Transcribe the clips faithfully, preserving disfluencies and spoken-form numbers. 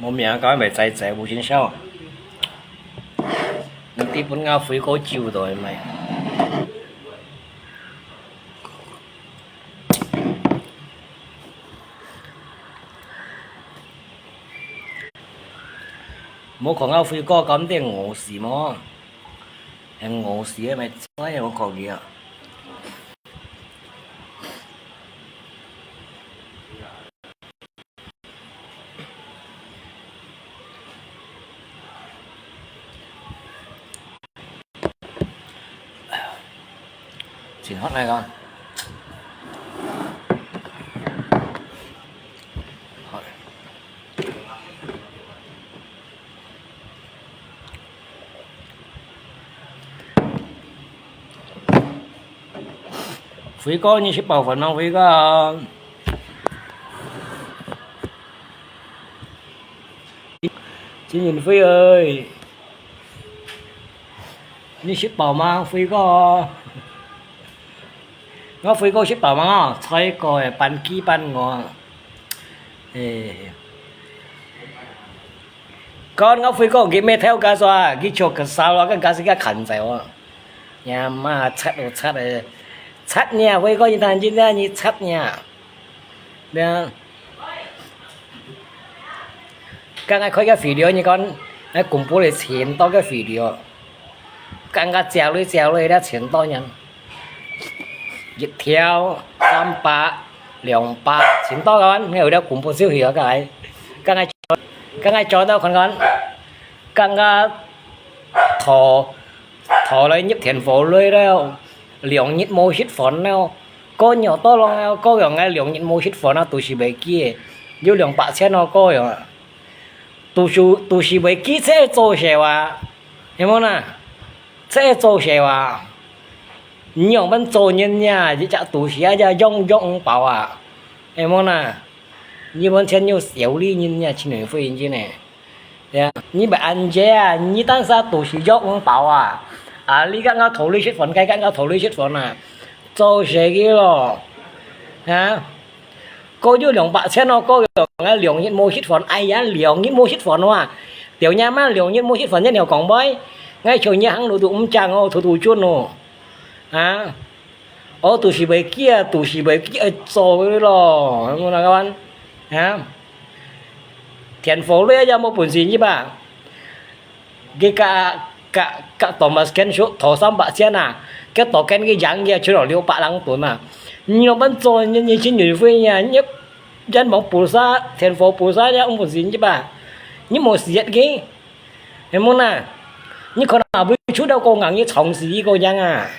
無名个，毋會知知，無真少。你知分𠊎輝哥救到个咩？無看𠊎輝哥敢定餓死無？係餓死个咩？真係無看佢啊！ 真好來个。好。 輝哥，你食飽飯吂，輝哥？金銀輝欸，你食飽吂，輝哥？𠊎輝哥食飽吂啊？菜果欸，半飢半餓。欸，講𠊎輝哥佢乜偷該啥，佢著个衫咯，跟該時間看在哦。 呀媽，賊哦賊欸，賊呢，輝哥你聽真正你賊呢。對啊。剛剛開个video，你講，哎，公布了錢多个video，剛剛找了找了，那錢多呢，一條三百、兩百，錢多个，你有條公布出去啊，剛才，剛才，剛才找到看看，剛剛頭 頭來入電火來了，兩日無食飯了，過肉到礱了，過樣个兩日無食飯啊，肚屎會飢，有兩百千哦，過樣啊。肚屎，肚屎會飢，這做事啊，係無吶？這做事啊，你仰般做人呀？一隻肚屎啊，這養，養毋飽啊，係無吶？你本錢有少哩人呀，親人會人真呢。 呀，你毋愛恁樣啊！你單儕肚屎養毋飽啊！啊，你敢愛討你食飯，該敢愛討你食飯啊！做事个咯，啊！過有兩百千哦，過有兩日無食飯，哎呀，兩日無食飯哇！條娘媽兩日無食飯，你曉講無？𠊎像你行路都毋正哦，土土準哦，啊！ 哦，肚屎會飢啊，肚屎會飢愛做个咯，有無哪个玩？啊？電火來也無本事入啊！佢甲，甲，甲Thomas Ken說討三百千啊，佢討Ken佢贏佢就六百零銀啊！你仰般做，你，你去運費啊，你人亡菩薩，電火菩薩也無本事入啊！你無事个，係無哪？你可能會出到個硬，你撞死一個人啊！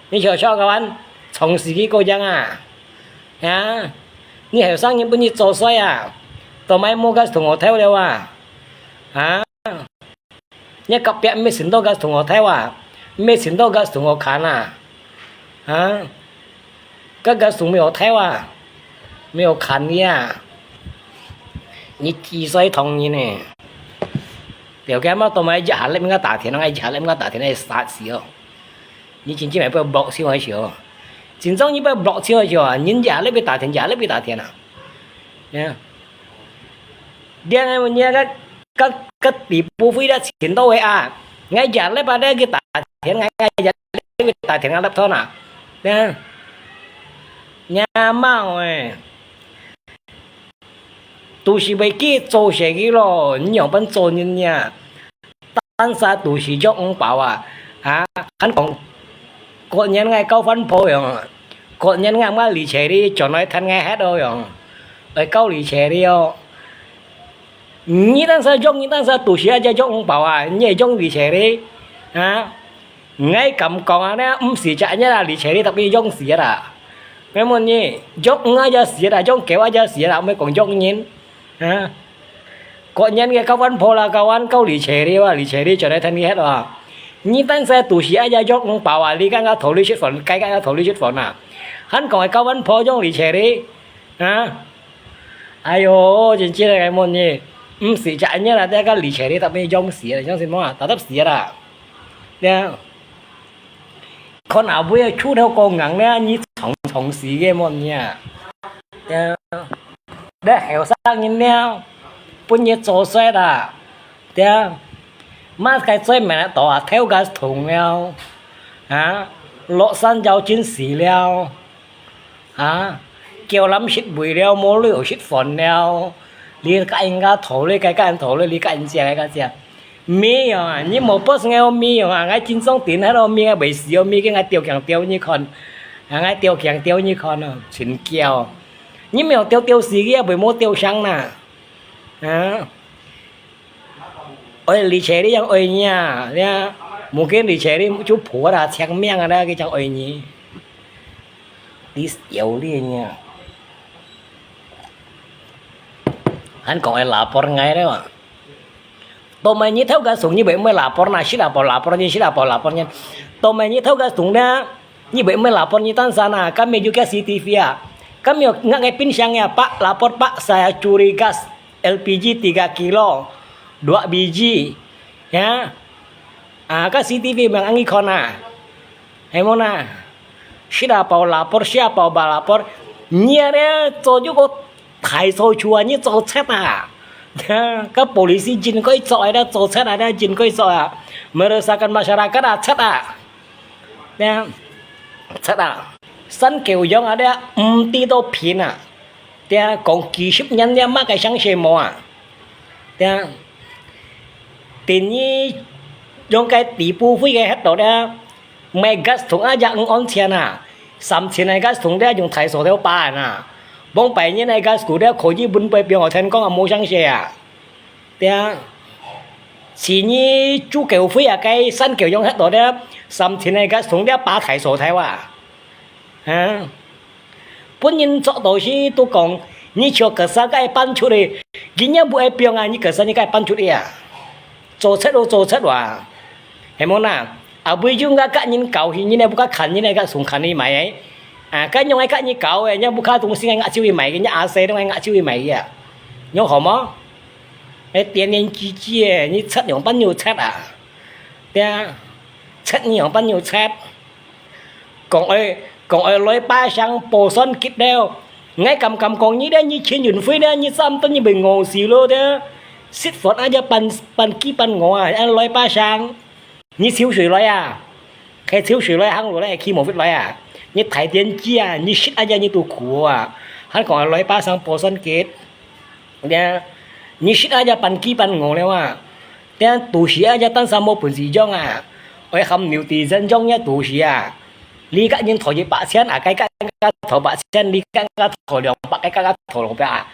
你曉曉个玩，撞死佢个樣啊！啊！你後生人分你做衰啊！做麼个無个同學頭了啊！啊！你隔壁毋係尋到个同學頭啊！毋係尋到个同學看啊！啊！个个同學頭啊！沒有看你啊！你幾歲同人呢？了解嗎？做麼个一下粒應該打電，一下粒應該打電，會殺死哦！ 你真正會block先開始哦。真正你愛block先開始哦，人一下粒會打電，一下粒會打電啊。呀。你看你个，个，个地步費了錢到位啊，𠊎一下粒啊，你去打電，𠊎一下粒會打電啊，laptop啊。呀。你媽欸，肚屎會飢做事个咯，你仰般做人呀？ 單儕肚屎養毋飽啊！啊，還講，過年𠊎交番婆樣，過年𠊎買利且利，轉來趁𠊎忒哦樣，愛交利且利哦。你單儕養，你單儕肚屎啊，就養毋飽啊！你愛養利且利，啊？𠊎敢講啊，你毋使隻日啊，利且利特別養死啦！𠊎問你，養魚啊就死啦，養狗啊就死啦，毋係講養人，啊？ 過年个交番婆啦，交番交利且利啊，利且利轉來趁你忒啊！你單儕肚屎啊，也養毋飽啊！你敢愛討你食飯，該敢愛討你食飯啊？還講个交番婆養利且利，啊？哎喲，真正个問你，毋使隻恁樣啦，這個理財你特別用死了，相信我啊，打得死啦。對啊。看阿妹个出頭光硬咧，你常常死个麼你啊？對啊。你後生人了，本日做事啦，對啊。麼个最慢到啊，頭家痛了，啊，落山就真死了。 啊，狗攬食肥了，無路食飯了。你佮人家討論，該佮人討論，你佮人講，該佮人講。無用啊，你無boss，𠊎無用啊，𠊎真正頂下咯，無，𠊎袂死哦，無，𠊎吊鏡吊你看。啊，𠊎吊鏡吊你看哦，真狗。你無吊吊死佢，也袂無吊傷啦。啊。 愛理財你樣愛你啊，你啊，mungkin理財你就破啦，青命啊，你佢正愛你。你有你啊。還講愛lapor𠊎咧嘛。Tommy你頭家送你會毋會lapor那，識lapor lapor你，識lapor lapor你。Tommy你頭家送咧，你會毋會lapor你單身啊？今日有个CCTV啊，今日ngak ngai冰箱啊，pak lapor pak saya curi gas. L P G tiga kilo, dua biji, ya. Ah, ka C C T V mang angin kon na. Hay mo na. Sida pau lapor, sia pau ba lapor. Nia ne, cho ju ko thai so chua, ni cho chet a. Ya, ka polisi jin koi cho ai da, cho chet a da, jin koi cho a. Meresahkan masyarakat a, chet a. Ya, chet a. San kêu yong a da, um ti to pin a. 對啊，講幾十年了，麼个相信無啊？對啊，等於用該底部費个核桃咧，買gas桶啊，也毋安全啊，三千个gas桶咧，用大手條把人啊，往百年个gas桶咧，可以分配表我聽講啊，無相信啊。對啊，是你煮狗費啊，該三九用核桃咧，三千个gas桶咧，把大手條啊，啊。 本人做到時都講，你像學生該搬出去，人家毋愛放啊，你學生你該搬出去啊。做賊咯，做賊哇。係無啦？啊，為咗愛甲人搞，人家毋敢看，人家送看你買个。啊，該樣愛甲人搞个，人家毋敢東西愛額手去買个，人家阿細都愛額手去買个啊。你好無？哎，點點滴滴个，你賊樣搬又賊啊？對啊，賊你樣搬又賊。 講愛，講愛來巴生報算結了。𠊎敢敢講你咧，你錢運費咧，你三頓你會餓死咯咧。食飯啊，要半，半飢半餓啊，愛來巴生。你泅水來啊？係泅水來行路咧，騎摩托來啊？你大電機啊，你食啊，你都苦啊，還講愛來巴生報算結。 呀，你食啊，也半飢半餓了啊。呀，肚屎啊，也單身無本事養啊。愛含netizen養也肚屎啊。你甲人討一百千啊，該甲人家討百千，你甲人家討兩百，該甲人家討兩百啊。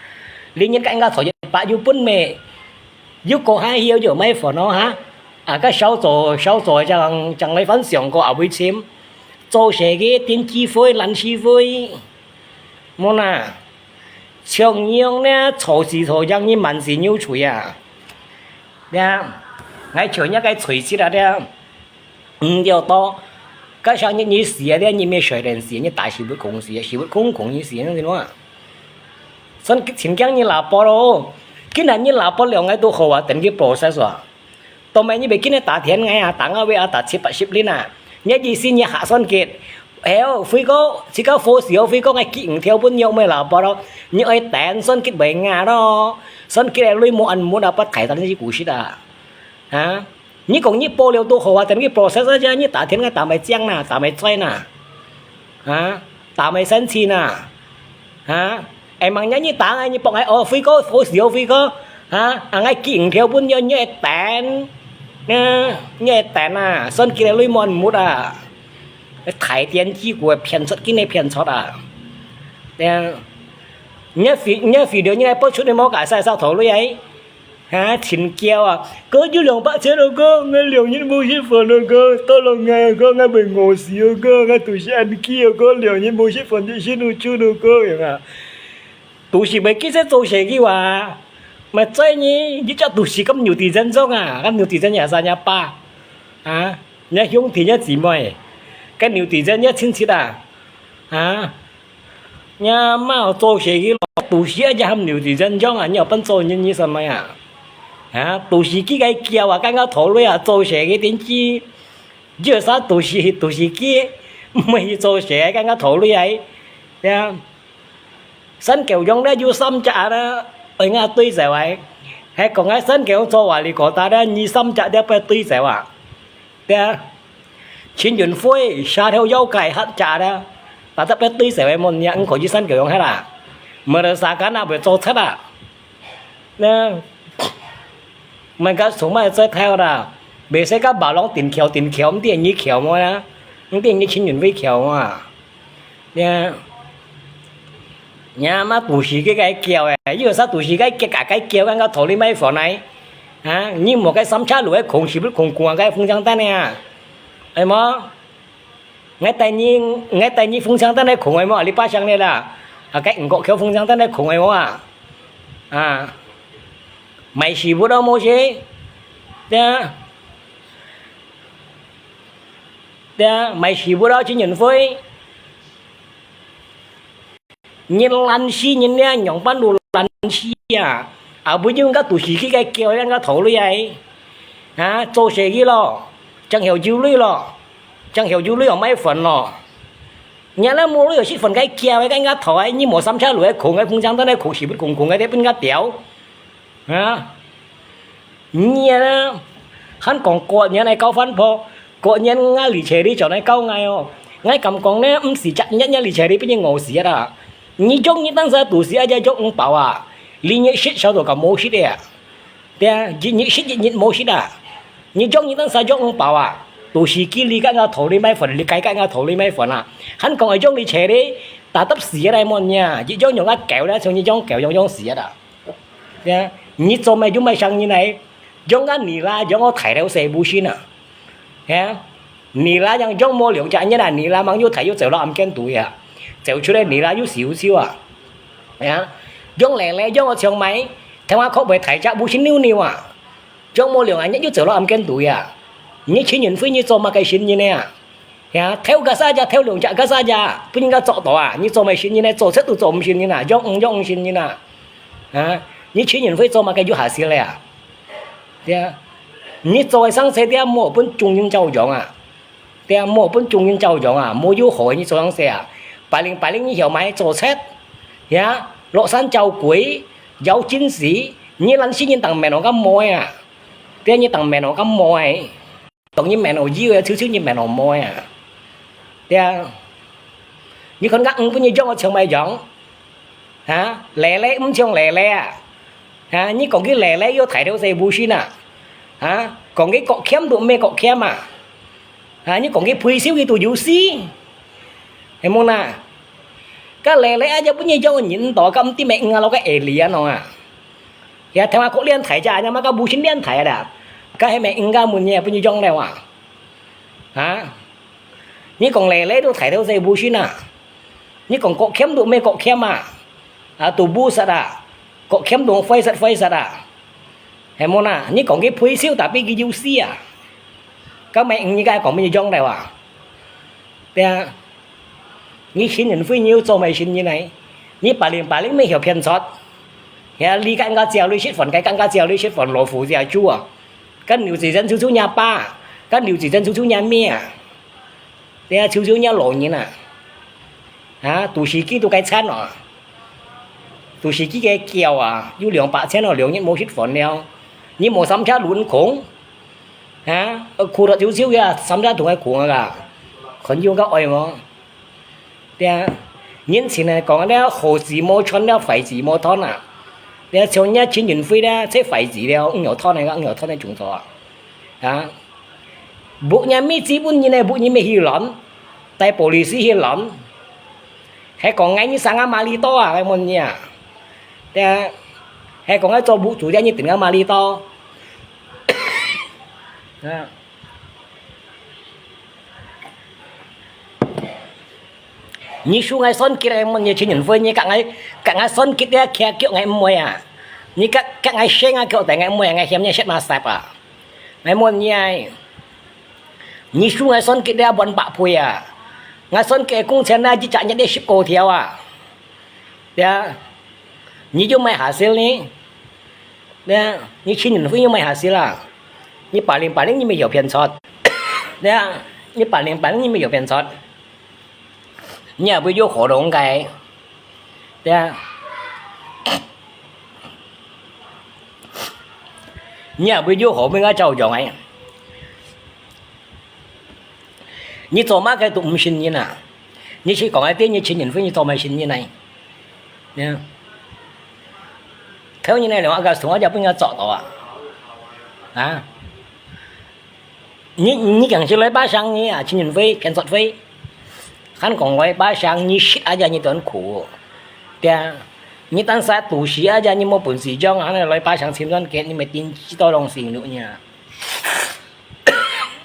你人甲人家討一百有本咩？有個還要有買飯哦哈？啊，該少做少做，將將來翻上個阿會尋，做事个點機會、懶尸會，無啦。 像樣呢，吵死吵樣，你滿是扭槌啊！呀，𠊎像一個槌子啊，這，嗯，要到，該像你，你死啊，這你沒水人死，你打死不空死，死不空空你死，你知道嗎？所以請講你lapor咯，今日你lapor了，𠊎都好啊，等佢process啊。 Tommy你會見得打電話啊，打電話啊，打七八十輪啊。你意思你下算結，哎喲，輝哥，自家火燒，輝哥，𠊎寄五條分你，毋係lapor咯。你愛等算結會ngah咯，算結个鐳無恁muat啊，不太等你故事啊。啊，你講你報了都好啊，等佢process啊，你打電話打埋講啦，打埋追啦。啊，打埋申請啦。 哈？Emangnya你打𠊎，你幫𠊎哦，輝哥，好笑輝哥，哈？啊，𠊎寄五條分你，你會等，啊，你會等啊，算佢个鐳無恁muat啊。大電機股騙出，緊个騙出啊。對啊。你个video，你个video，你个播出，你莫搞晒晒頭鐳哎。 哈，真噭啊！哥，有兩百千哦，哥，𠊎兩日無食飯哦，哥，tolong𠊎啊，哥，𠊎會餓死哦，哥，𠊎肚屎恁飢哦，哥，兩日無食飯，一息都出哦，哥，樣啊。肚屎會記得做事个哇，毋係呢，你隻肚屎敢netizen樣啊，敢netizen也生也巴，啊，你兄弟你姊妹，該netizen你親戚啊，啊。 你嘛做事个咯，肚屎啊，也含netizen樣啊，你有辦做人，你什麼呀？啊，都市機个噭啊，敢个討論啊，做事个定知，有啥都市，都市機，毋會去做事个，敢个討論啊，對啊。山狗樣咧有三隻啊，愛𠊎對照啊，還講啊，山狗樣做話你覺得咧，你三隻咧不對照啊，對啊。秦運輝，蛇頭妖怪，黑隻咧，大家不對照个，無人家，毋可以山狗樣係啦，無得啥干啊，會做賊啊。 那，毋係講從來做頭啦，袂使講別人定橋定橋，毋知你橋麼啊，毋知你秦運輝橋啊。那，你阿媽都市个該橋誒，有啥都市个結界个橋，敢个討你買飯來？啊，你無該三車路个空，是毋係空空个風向單个啊？係無？ 𠊎帶你，𠊎帶你風向單來空个無？你巴掌咧啦！啊，該五角橋風向單來空个無啊？啊，賣食物都無事，對啊，對啊，賣食物都真運費。 你懶尸人咧，仰般都懶尸啊！啊，毋用該都市機个噭，恁个頭鐳啊！啊，做生意咯，正曉有鐳咯，正曉有鐳哦，買粉咯。你那無鐳哦，食粉个噭，該个頭啊，你無三車路个空个，風向單个空，是毋係空空个，得分个掉。啊，你啊，還講過年來交番婆， 過年𠊎理財理做來教𠊎哦。𠊎敢講呢，毋使隻日日理財理分你餓死啊！你將你當時肚屎啊，只將五包啊，你日食少到咁無食个啊！對啊，一日食一日無食啊！你將你當時將五包啊，肚屎幾哩个𠊎討你買粉，你該个𠊎討你買粉啊！還講愛將理財理，打得死个來問你啊！一將用啊狗啦，像你將狗樣樣死啊！ 呀，你做麼个就買生意呢？用个泥啦，用个大頭細無信啊！呀，泥啦，用用無兩隻日啊，泥啦，吂又大又走到暗間肚呀，走出來泥啦又少少啊！呀，用來來，用个像買，聽話可會大隻無信溜溜啊！用無兩日又走到暗間肚呀！你請人飛，你做麼个生意呢？ 呀，偷个啥隻，偷兩隻个啥隻，分人家捉到啊！你做麼个生意呢？做賊都做毋成人啊，用毋用成人啊！啊，你請人飛做麼个有下線了啊？對啊，你做个生意對啊，莫分眾人照樣啊！對啊，莫分眾人照樣啊！莫有好个你做生意啊！白領白領你曉買做賊，呀，落山找鬼，要緊死，你懶尸人當面哦，敢無啊？對啊，你當面哦，敢無啊？ 當你面哦有个，就就你面哦無啊！對啊，你看𠊎五分你養个像麼个樣？哈？奶奶毋像奶奶啊！哈？你講佢奶奶又大頭細無信啊！哈？講佢國儉都毋係國儉啊！哈？你講佢退休佢都有事，係無啦？該奶奶啊，就分你養个人多，該毋知咩五啊，落个矮里啊喏啊！ 呀，聽話講練大隻，你媽个無信練大啦，該係咩應該問你，分你養了啊？啊？你講奶奶都大頭細無信啊？你講國儉都毋係國儉啊？啊，都無實啊！國儉都壞實壞實啊！係無啦？你講佢退休，tapi佢有事啊？該咩應該講分你養了啊？對啊。 你請人飛你又做麼个生意呢？你白領白領乜曉騙財，呀，你敢个照你食飯，該敢个照你食飯，老虎隻豬啊！敢有時間就就若爸，敢有時間就就若咩啊？對啊，就就若老人啊！啊，都市機都該慘哦！都市機个噭啊，有兩百千哦，兩日無食飯了。你無三隻輪空，啊，苦到燒燒呀，三隻同佢空啊！還有个愛無？ 對啊，人前呢講了好子無穿了壞子無斷啊。對啊，像人家請人飛了，這壞子了，毋曉斷个，毋曉斷个種族啊。啊，屋人乜資本人呢，屋人乜去亂，帶police去亂，還講𠊎你生啊馬里多啊，𠊎問你啊。對啊，還講𠊎做屋主个你等啊馬里多。啊。 你收𠊎算計來問你請人飛，你甲𠊎甲𠊎算計咧，徛腳𠊎毋會啊！你甲甲𠊎聲啊，腳底𠊎毋會啊，𠊎嫌你食嘛塞啊！𠊎問你啊，你收𠊎算計咧，萬百倍啊！𠊎算計工錢啊，一隻月咧十個條啊！對啊，你就買下先呢？對啊，你陳雲輝又買下去啦，你八零八零你乜有騙出，對啊，你八零八零你乜有騙出，你也會有活動个，對啊，你也會有好命个照樣个。 你做麼个都毋承認啊？你去講个電影陳雲輝，你做麼个承認啊？呀，頭日來兩個同學就分人捉到啊！啊？你你講起來巴掌你啊，陳雲輝、騙術輝，還講來巴掌你，食啊呀，你斷苦，對啊，你單殺都市啊呀，你無本事講，還來巴掌陳雲輝，你乜頂幾多東西你啊？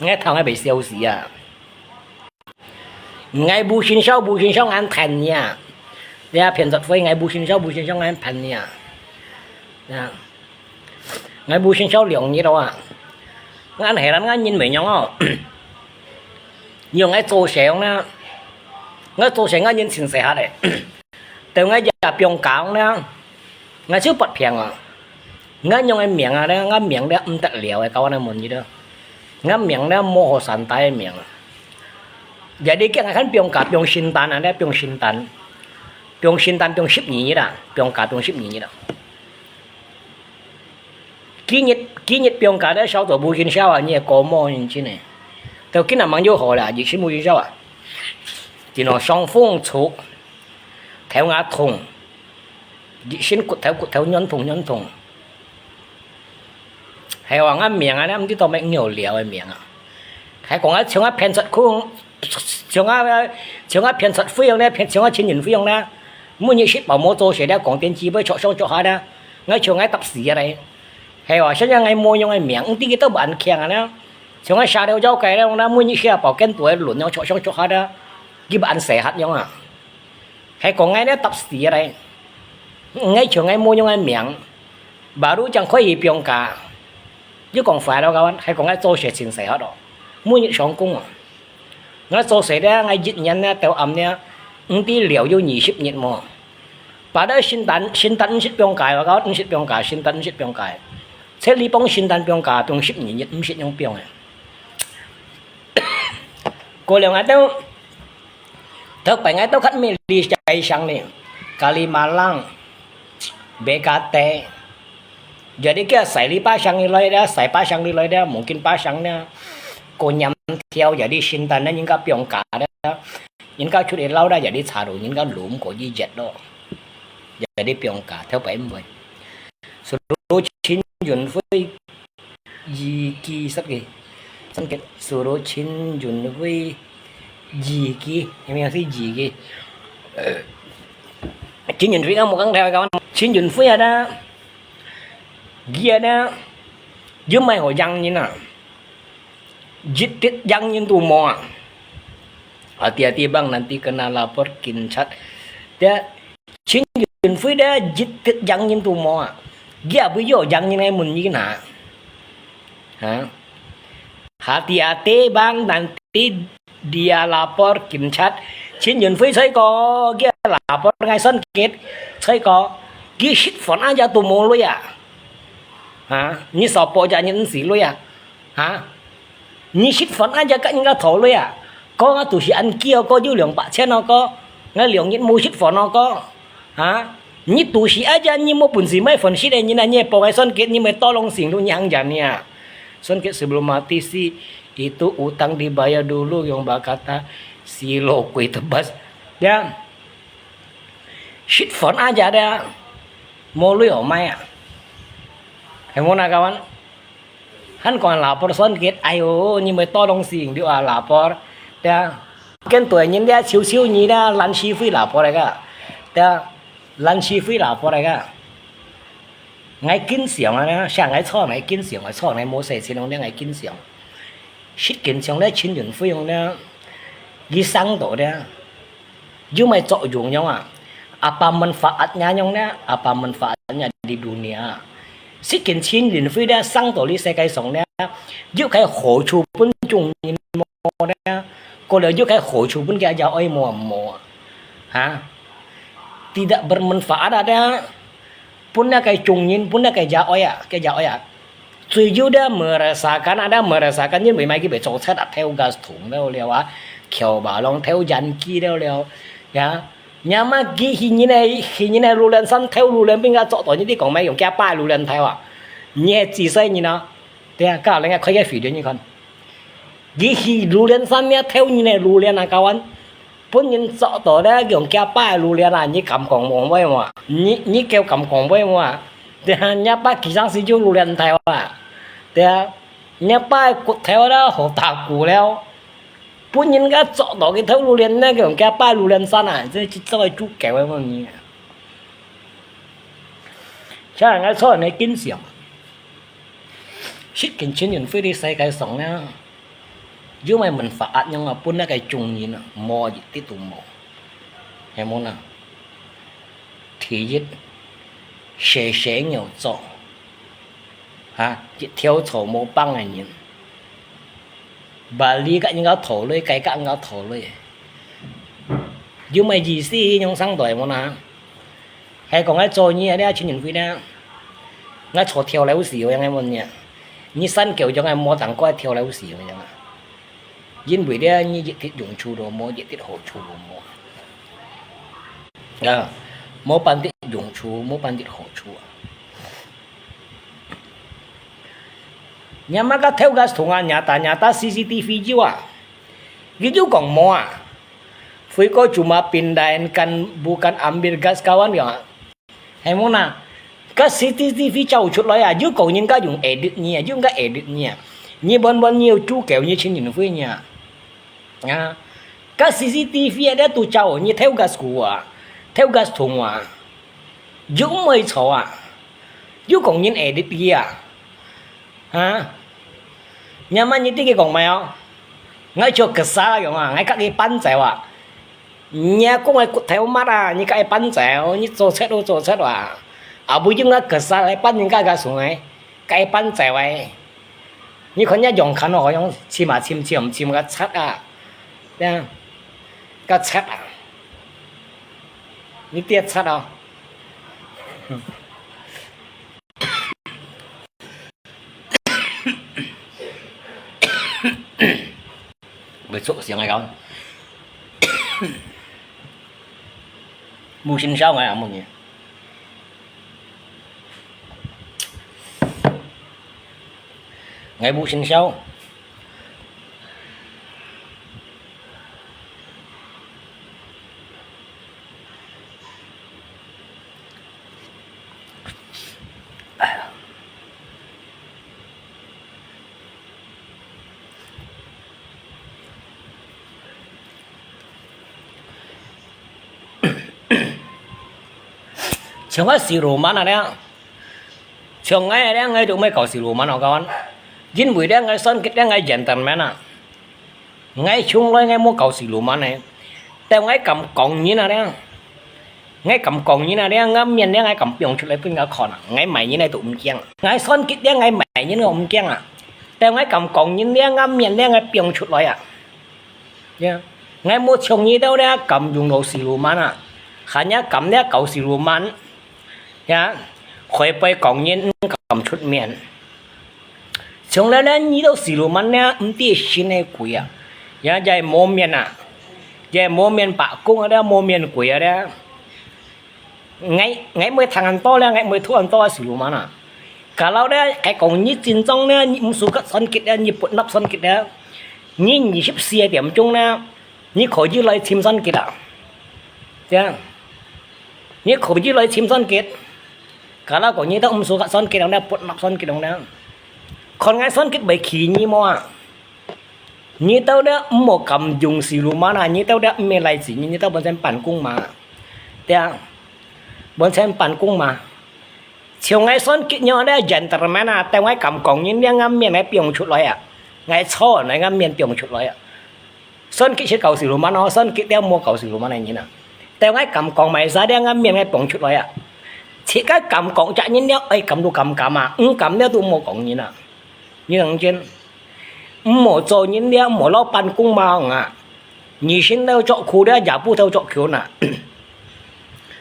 𠊎頭𠊎被笑死啊！𠊎無信笑，無信笑，𠊎騙你啊！你啊騙術輝，𠊎無信笑，無信笑，𠊎騙你啊！啊！𠊎無信笑兩日了啊！𠊎係人，𠊎人無樣哦！用𠊎做成呢，𠊎做成𠊎人真細下咧。 到𠊎也放假呢，𠊎就發病啊！𠊎樣个命啊呢，𠊎命了毋得了个，教你問你了。𠊎命了無好善待个命啊！也你講𠊎看放假，放聖誕啊呢，放聖誕，放聖誕放十二日啊，放假放十二日啊！幾日幾日放假了，燒到無見燒啊，你个過無認真呢？到今日吂有好啦，疫情無見燒啊！今日傷風出。 頭也痛，一身骨頭骨頭軟痛軟痛。係話𠊎命啊，你毋知道咩有了个命啊！還講𠊎像𠊎騙術空，像𠊎像𠊎騙術費用呢，騙像𠊎陳雲費用呢，每日食飽無做事了，講電視尾著上著下了，𠊎像𠊎搭死啊咧！係話，像𠊎無樣个命，毋知佢都毋安強啊呢，像𠊎下了腰該了呢，每日食飽跟肚个輪樣著上著下了，佢毋安細客樣啊！ 係講𠊎呢搭死个咧，𠊎像𠊎無樣个命，baru正開始放假，又講壞了，kawan，係講𠊎做事真細核咯，每日上工啊！𠊎做事咧，𠊎一年咧，到暗咧，毋知了有二十日無？Padahal聖誕聖誕毋識放假，kawan，毋識放假，聖誕毋識放假，這禮拜聖誕放假，放十二日，毋識樣放个。過了𠊎兜 特別𠊎兜較尾里在上呢，Kalimalang、Bekate，jadi佢使哩巴掌哩來了，使巴掌哩來了，mungkin巴掌呢，過年條，jadi聖誕呢，人家放假了，人家出去尞了，jadi差路，人家攏過去熱咯，jadi放假，特別毋會。Suruh陳雲輝 二期、十期，三期，suruh陳雲輝二期，有無係二期？呃，陳雲輝啊，無講台灣，陳雲輝啊，佢啊，又毋係好贏人啊，一滴贏人都無啊。Hati-hati bang, nanti kena lapor警察。對啊， 陳雲輝咧，一滴贏人都無啊！佢也會有贏人个問題哪？哈？Hati-hati bang, nanti dia lapor警察。陳雲輝在講，佢lapor ngai算計，在講，佢食飯啊，也都無鐳啊！哈？你少報一日你死鐳啊？ 哈？你食飯啊，也甲人家討鐳啊？哥啊，都是恁飢哦，哥有兩百千哦，哥，𠊎兩日無食飯哦，哥。哈？你都是啊，你無本事買飯食个人啊，你報𠊎算計，你買多龍城路你行人呀。算計sebelum mati sih, itu utang dibayar dulu yang berkata, si lo kuih tebas. Ya. 食飯啊，也的，無鐳好買啊。係無哪，kawan？ 還講lapor算計，哎喲，你買多東西，你啊lapor，對啊。跟對人咧，笑笑你咧，爛死灰lapor來个，對啊，爛死灰lapor來个。𠊎經常啊，像𠊎錯，𠊎經常，𠊎錯，𠊎無事情咧，𠊎經常。實際上咧，陳雲輝咧，佢生到咧， 有麼作用樣啊？Apa manfaatnya樣呢？Apa manfaatnya di dunia？實際陳雲輝咧，生到這世界上咧，有个好處分眾人無咧？過了有个好處分佢也愛無無啊？哈？Tidak bermanfaat ada。分該个眾人，分該个野愛啊，个野愛啊。最有个merasakan，啊，該merasakan，因為買佢會做出啊，偷gas桶了了啊，橋把郎偷煙機了了，呀。若麼佢去人个，去人个榴槤山偷榴槤，分佢捉到，你講買用佢爸榴槤偷啊？你係自細人啊？對啊，教人家開个video你看。 佢去榴槤山咩偷人个榴槤啊，教官，分人捉到了，用佢爸个榴槤啊，你敢講無會無啊？你你叫敢講會無啊？對啊，若爸佢生時就榴槤頭啊，對啊，若爸个骨頭了好打鼓了，分人家捉到佢偷榴槤呢，用佢爸榴槤山啊，這這做个豬狗个問題啊。像人家做人个經常。 實情青年會在世界上呢，有麼个文化恁樣啊，分該个眾人啊，無一滴都無，係無呢？第一，蛇蛇牛做，哈，一條草無幫个人，Bali甲人家討論，該甲人家討論，有麼个意思？用上台無呢？ 係講愛做你个青年會呢，𠊎坐跳樓時有樣个問你，你山狗樣个無當過跳樓時有樣啊？因為呢，你一滴用處都無，一滴好處都無。啊，無半滴用處，無半滴好處啊！你阿媽个偷gas桶啊，nyata nyata C C T V有啊，佢就講無啊。 Fui ko cuma pindahin kan bukan ambil gas kawan ya. Hay muna. Ka C C T V照出來啊，有個人家用edit你啊，有人家edit你啊。你問問你有豬狗你青年會你啊。啊，ka C C T V啊，都照你偷gas ku啊，偷gas桶啊，有沒錯啊？有個人edit你啊？ 哈？你阿媽你知佢講麼哦？𠊎就kesal樣啊，𠊎甲佢搬走啊。你阿公个骨頭抹啊，你甲佢搬走，你做賊都做賊啊。啊，毋用𠊎kesal來搬人家个船个，甲佢搬走个。你看你樣看哦，好像深啊深深深个賊啊，這樣，个賊啊，你跌賊哦。 會出聲个講。無生肖个啊，問你。𠊎無生肖。 像𠊎siluman啊，像𠊎啊，𠊎都毋會搞siluman哦，kawan。因為呢，𠊎算佢呢，𠊎gentleman啊。 𠊎從來𠊎無搞siluman呢。但𠊎敢講人啊呢，𠊎敢講人啊呢，𠊎面呢，𠊎敢放出來分人家看啊。𠊎罵人呢都毋驚。𠊎算佢呢，𠊎罵人都毋驚啊。但𠊎敢講人呢，𠊎面呢，𠊎放出來啊。呀，𠊎無像你兜呢，敢用到siluman啊，還也敢呢搞siluman。 呀，會背講人毋敢出面。從來呢，你兜siluman呢，毋知神个鬼啊，呀，也無面啊，也無面伯公啊，也無面鬼啊，這。𠊎，𠊎毋會聽恁多了，𠊎毋會讀恁多啊，siluman啊。Kalau呢，該講你緊張呢，你毋suka算佢呢，你不納算佢呢，你二十四點鐘呢，你可以來尋算佢啊。這樣。 你可以來尋算佢。Kalau講你兜毋suka算佢呢，不納算佢呢。看𠊎算佢會氣你無啊？你兜呢毋好敢用siluman啊，你兜呢毋係來自你，你兜本身辦公嘛。對啊，本身辦公嘛。像𠊎算佢樣呢，gentleman啊，但𠊎敢講人呢，𠊎面𠊎放出來啊，𠊎錯，𠊎面放出來啊。 算佢識搞siluman哦，算佢了無搞siluman个人啊。但𠊎敢講麼儕了，𠊎面𠊎放出來啊。自家敢講隻人了，愛敢都敢敢啊，毋敢了都莫講人啊。你當真？毋好做人了，毋好老闆公嘛啊。你先了著褲了，也不透著裙啊。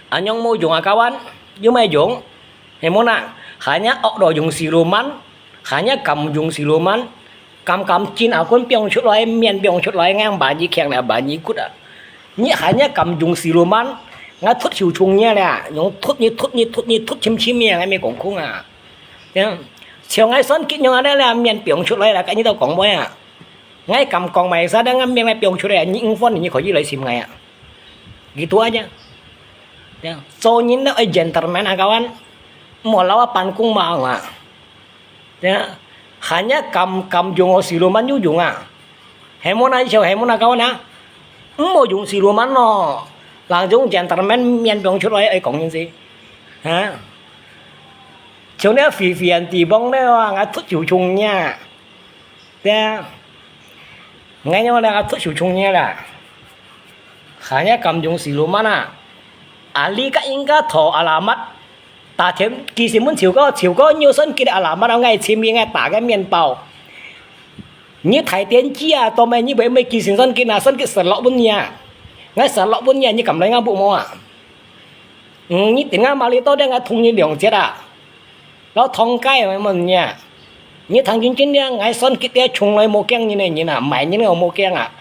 恁樣無用啊，kawan，有麼用？係無啊？Hanya惡到用siluman，hanya敢用siluman，敢敢進啊，kun放出來，面放出來，ngang bani keng了bani kut啊。你hanya敢用siluman，𠊎突手重你了，用突你突你突你突深深个，𠊎乜講空啊。像𠊎算計樣啊，了面放出來了，該你都講無啊？ 𠊎敢講麼儕，但𠊎面𠊎放出來，你五分你可以來尋𠊎啊。Gitu aja。做人都愛gentleman啊，kawan。莫摎𠊎扮公貓啊。Hanya敢敢用哦，siluman有用啊。係無啊，係無啊，kawan啊。毋好用siluman咯，人用gentleman面放出來愛講人事。哈？像你Vivian Tibong咧，𠊎突手重你啊。 對啊，𠊎樣咧，突手重你啦。Hanya敢用siluman啊。Ali ka應該討alamat。打電寄信問Chiu哥，Chiu哥，你有算計alamat啊，𠊎尋你，𠊎打個麵包。你大電機啊，到尾你會毋會寄信算計啊？算計實落分你啊，𠊎實落分你啊，你敢來𠊎屋無啊？嗯，你等𠊎買哩到，𠊎同你兩折啊。 摎通街个問你啊，你聽真真咧，𠊎算計咧從來無驚人个人啊，買人个無驚啊。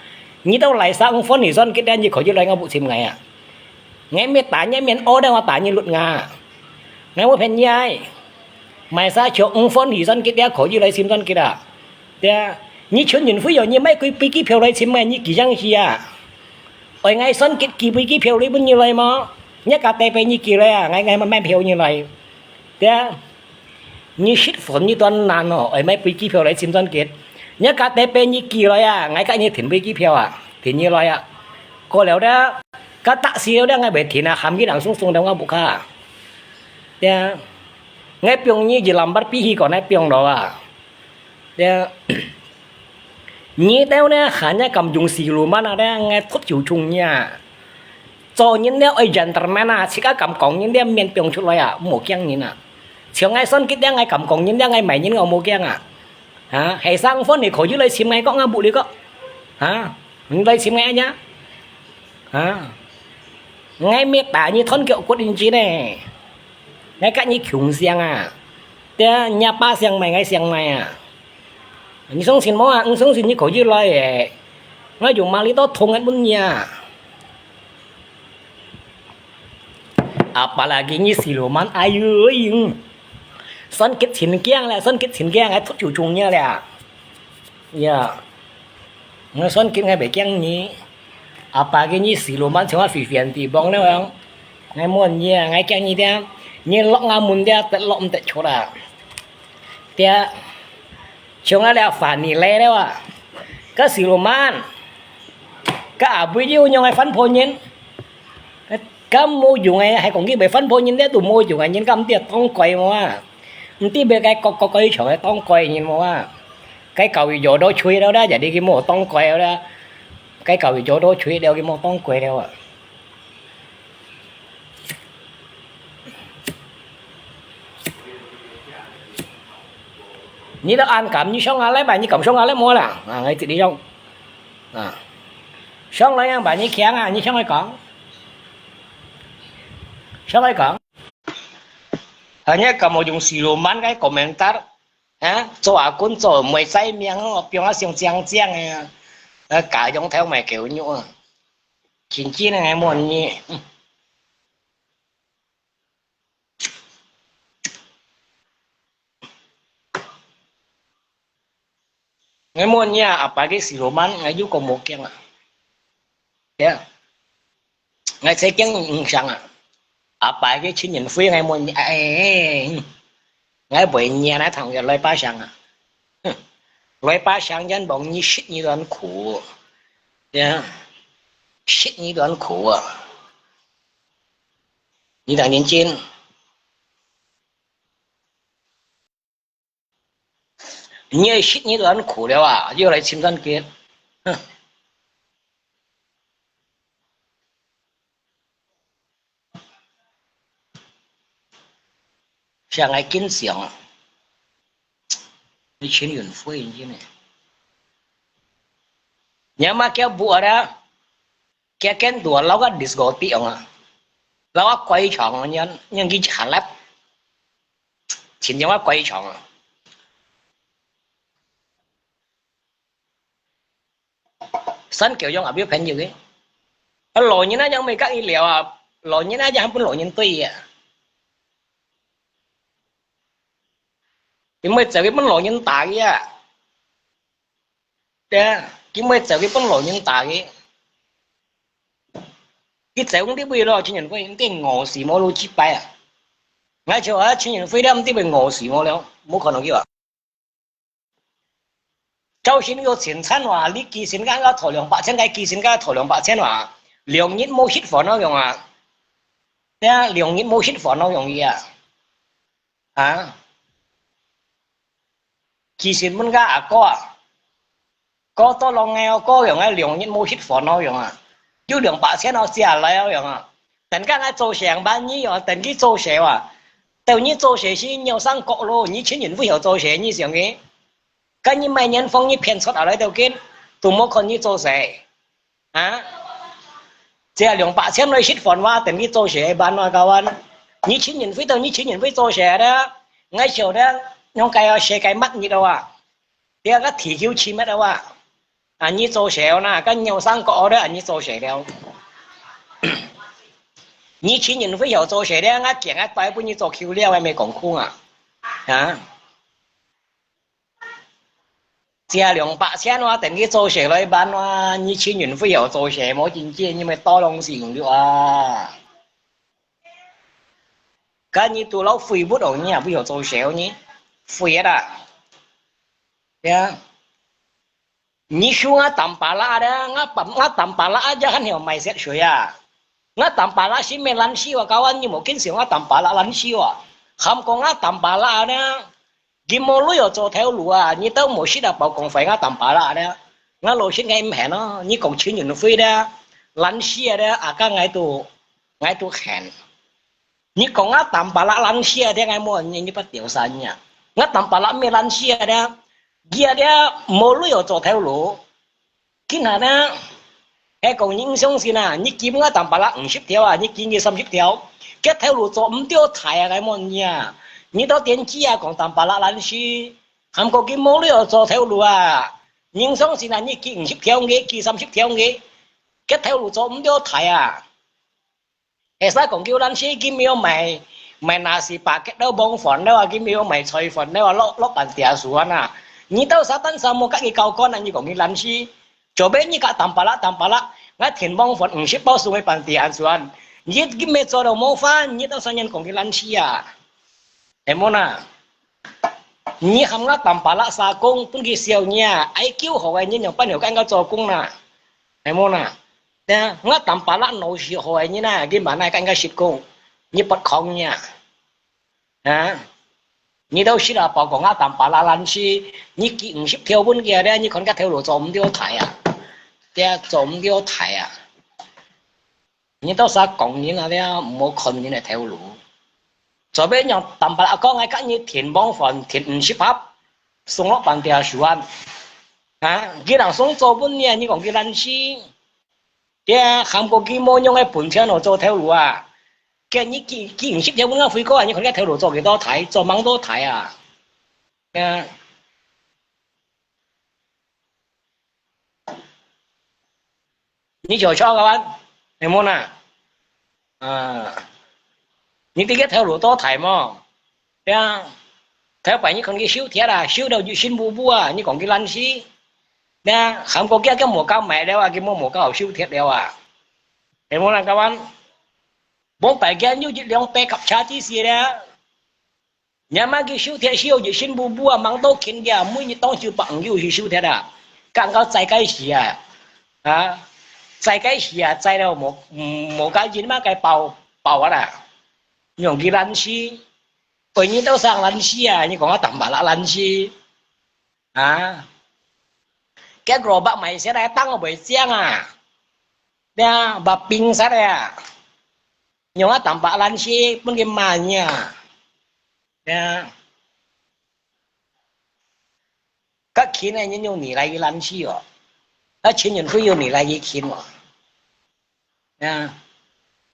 你到來生五分你算計咧，你可以來𠊎屋尋𠊎啊。𠊎乜打你面屙咧，𠊎打你luật牙。𠊎無騙你啊，買啥就五分你算計咧，可以來尋算計啊。對啊，你陳雲輝哦，你買飛機票來尋𠊎，你幾樣事啊？愛𠊎算計寄飛機票來分你來無？你家底背你寄來啊，𠊎𠊎買票你來。 對啊，你食飯你斷難哦，愛買飛機票來尋算計。你家底背你寄來啊，𠊎佮你訂飛機票啊，訂你來啊。過了咧，該taxi了咧，𠊎會訂啊，喊佢人送送到𠊎屋下。對啊，𠊎放你一lambat飛去過，𠊎放落啊。 你兜呢，hanya敢用siluman啊，𠊎突手重你啊。做人呢愛gentleman啊，自家敢講人呢面放出來啊，毋好驚人啊。像𠊎算計呢，𠊎敢講人呢，𠊎買人𠊎無驚啊。啊，係生五分你可以來尋𠊎講啊，無你講。啊，你來尋𠊎呀。啊，𠊎乜打你斷腳骨你知呢。𠊎佮你共姓啊。對啊，若爸姓麼个𠊎姓麼个啊。 你相信無啊？你相信你可以來誒。𠊎用麼哩都通个分你啊。Apalagi你siluman，哎喲，算計真驚咧，算計真驚，𠊎突手重你咧。呀，𠊎算計𠊎袂驚你。Apalagi你siluman，像𠊎Vivian Tibong咧，𠊎問你啊，𠊎驚你咧，你落𠊎門咧，得落毋得出啦。 對啊，像𠊎這Fanny咧了啊，該siluman，該阿妹又仰會翻破人？該無用誒，還講佢會翻破人，這都無用誒，人家毋知當乖無啊？毋知會該各各各場个當乖人無啊？該教育有到吹了啦，jadi佢無當乖了啦，該教育有到吹了，佢無當乖了啊。 你都恁敢，你上下來吧，你敢上下來無啦？啊，𠊎直接用。啊，上來樣吧，你強啊，你上來講，上來講。Hanya敢無用siluman个komentar，啊，做阿君做妹仔命哦，放啊像靚靚个，呃，家用頭賣狗肉啊，真正个問你。 𠊎問你啊，阿爸个siluman，𠊎又講無驚啊。呀，𠊎才驚你毋聲啊。阿爸个陳雲輝，𠊎問你，哎，𠊎會念來同佢來把聲啊。哼，來把聲，因為你食你段苦，呀，食你段苦啊。 你當認真。你愛食你都恁苦了啊，又來尋算計。哼。想愛緊想啊，你錢運費呢？你阿媽叫不啊？ Kia ken tua lau ka disco ti ong a. Lau ka koi chong a nyan, nyan ki chalat. 形容个乖場啊。三九用也有朋友个，啊，老人啊，樣毋甲佢聊啊，老人啊，樣分老人追啊，因為走去分老人打个啊。 對啊，今晡日走去分老人打个。佢走毋知位咯，陳仁輝，你餓死無咯，幾擺啊？𠊎就話陳仁輝了，毋知會餓死無了，無可能个啊。朝晨有千餐哇，你寄信个愛討兩百千，該寄信个愛討兩百千哇，兩日無食飯哪樣啊？對啊，兩日無食飯哪樣个啊？啊？ 其實問个阿哥啊，哥到老𠊎哦，哥用个兩日無食飯哦用啊，有兩百千哦借來哦用啊。等下𠊎做成萬二哦，等佢做成啊，等你做成時尿生角咯，你陳仁輝曉做成，你想个？該你買年房你騙出來都緊，都無看你做成。 啊？這兩百千來食飯哇，等你做事辦哇，kawan。你陳仁輝到你陳仁輝做事的，𠊎曉得，用該要寫該乜日的哇。這个地球起乜的哇。啊，你做事了呐，跟尿生角的，你做事了。你陳仁輝曉做事的，𠊎驚𠊎帶分你做Q了，還沒講空啊。啊？ 借兩百千哇，等佢做事來辦哇，你陳仁輝曉做事，無真正你們多東西用了啊。該你都老廢物哦，你也毋曉做事呢，廢啊！呀，你輸𠊎Tampalak啊，𠊎Tampalak啊，還曉買雪水啊！ 𠊎Tampalak係無爛死啊，kawan，你無見笑𠊎Tampalak爛死啊。還過𠊎Tampalak呢，佢無鐳哦做頭路啊，你都無識啊，包講壞𠊎Tampalak呢。𠊎老實𠊎毋肯哦，你講陳仁輝呢，爛死啊呢，啊，該𠊎都，𠊎都肯。你講𠊎Tampalak爛死啊，聽𠊎無，你，你不屌三呀。𠊎Tampalak無爛死啊呢，佢啊呢，無鐳哦做頭路。 今下呢，係講你毋相信啊，你寄𠊎Tampalak五十條啊，你寄佢三十條，該頭路做毋到大啊，𠊎問你啊，你到電視啊講Tampalak爛死，還過佢無鐳哦做頭路啊，你毋相信啊，你寄五十條个，寄三十條个，該頭路做毋到大啊。 係講佢爛死，佢無賣，賣nasi paket了，傍飯了啊，佢無賣菜飯了啊，落，落半條船啊。你到時單身無甲佢交關啊，你講佢爛死。做咩你甲Tampalak，Tampalak，𠊎訂傍飯五十包送去半條船。你，佢無做到無飯，你到時人講佢爛死啊。係無啦？你喊𠊎Tampalak殺工，分佢笑你啊，I Q好个人用半條間个做工啦。 係無啦？對啊，𠊎Tampalak腦屎好个人啊，佢嘛哪敢个識講，你不講呀？啊？你都識啊，包括𠊎Tampalak爛死，你寄五十條分佢咧，你看該頭路做毋到大啊？對啊，做毋到大啊。你到時講人啊，對啊，毋好看人个頭路。做咩用Tampalak講，𠊎甲你訂傍飯，訂五十盒，送落半條船。 啊，佢人想做分你，你講佢爛死。對啊，還過佢無用个本錢哦做頭路啊。該你寄，寄五十條分𠊎輝哥啊，你看該頭路做幾多大，做吂多大啊？對啊。你就笑个話，係無啦？啊，你知該頭路多大無？ 對啊，頭擺你看佢修鐵啊，修到一身烏烏啊，你講佢爛死。對啊，還過佢，佢無夠賣了啊，佢無，無夠好修鐵了啊。係無啦，kawan？往擺佢有一輛backup車仔死了。若麼佢修鐵修到一身烏烏啊，吂到勤佢啊，每日當晝放牛去修鐵啊，剛好載該時啊，啊，載該時啊，載到無，無，無該人麼个包，包啊啦。 用佢爛死，愛你到時爛死啊！你講𠊎Tampalak爛死啊？該蘿蔔賣忒來，當我袂靚啊！對啊，把冰殺了啊！用𠊎Tampalak爛死，分佢罵你啊！對啊，該勤个人用你來去爛死哦，該陳仁輝用你來去勤哦。 啊，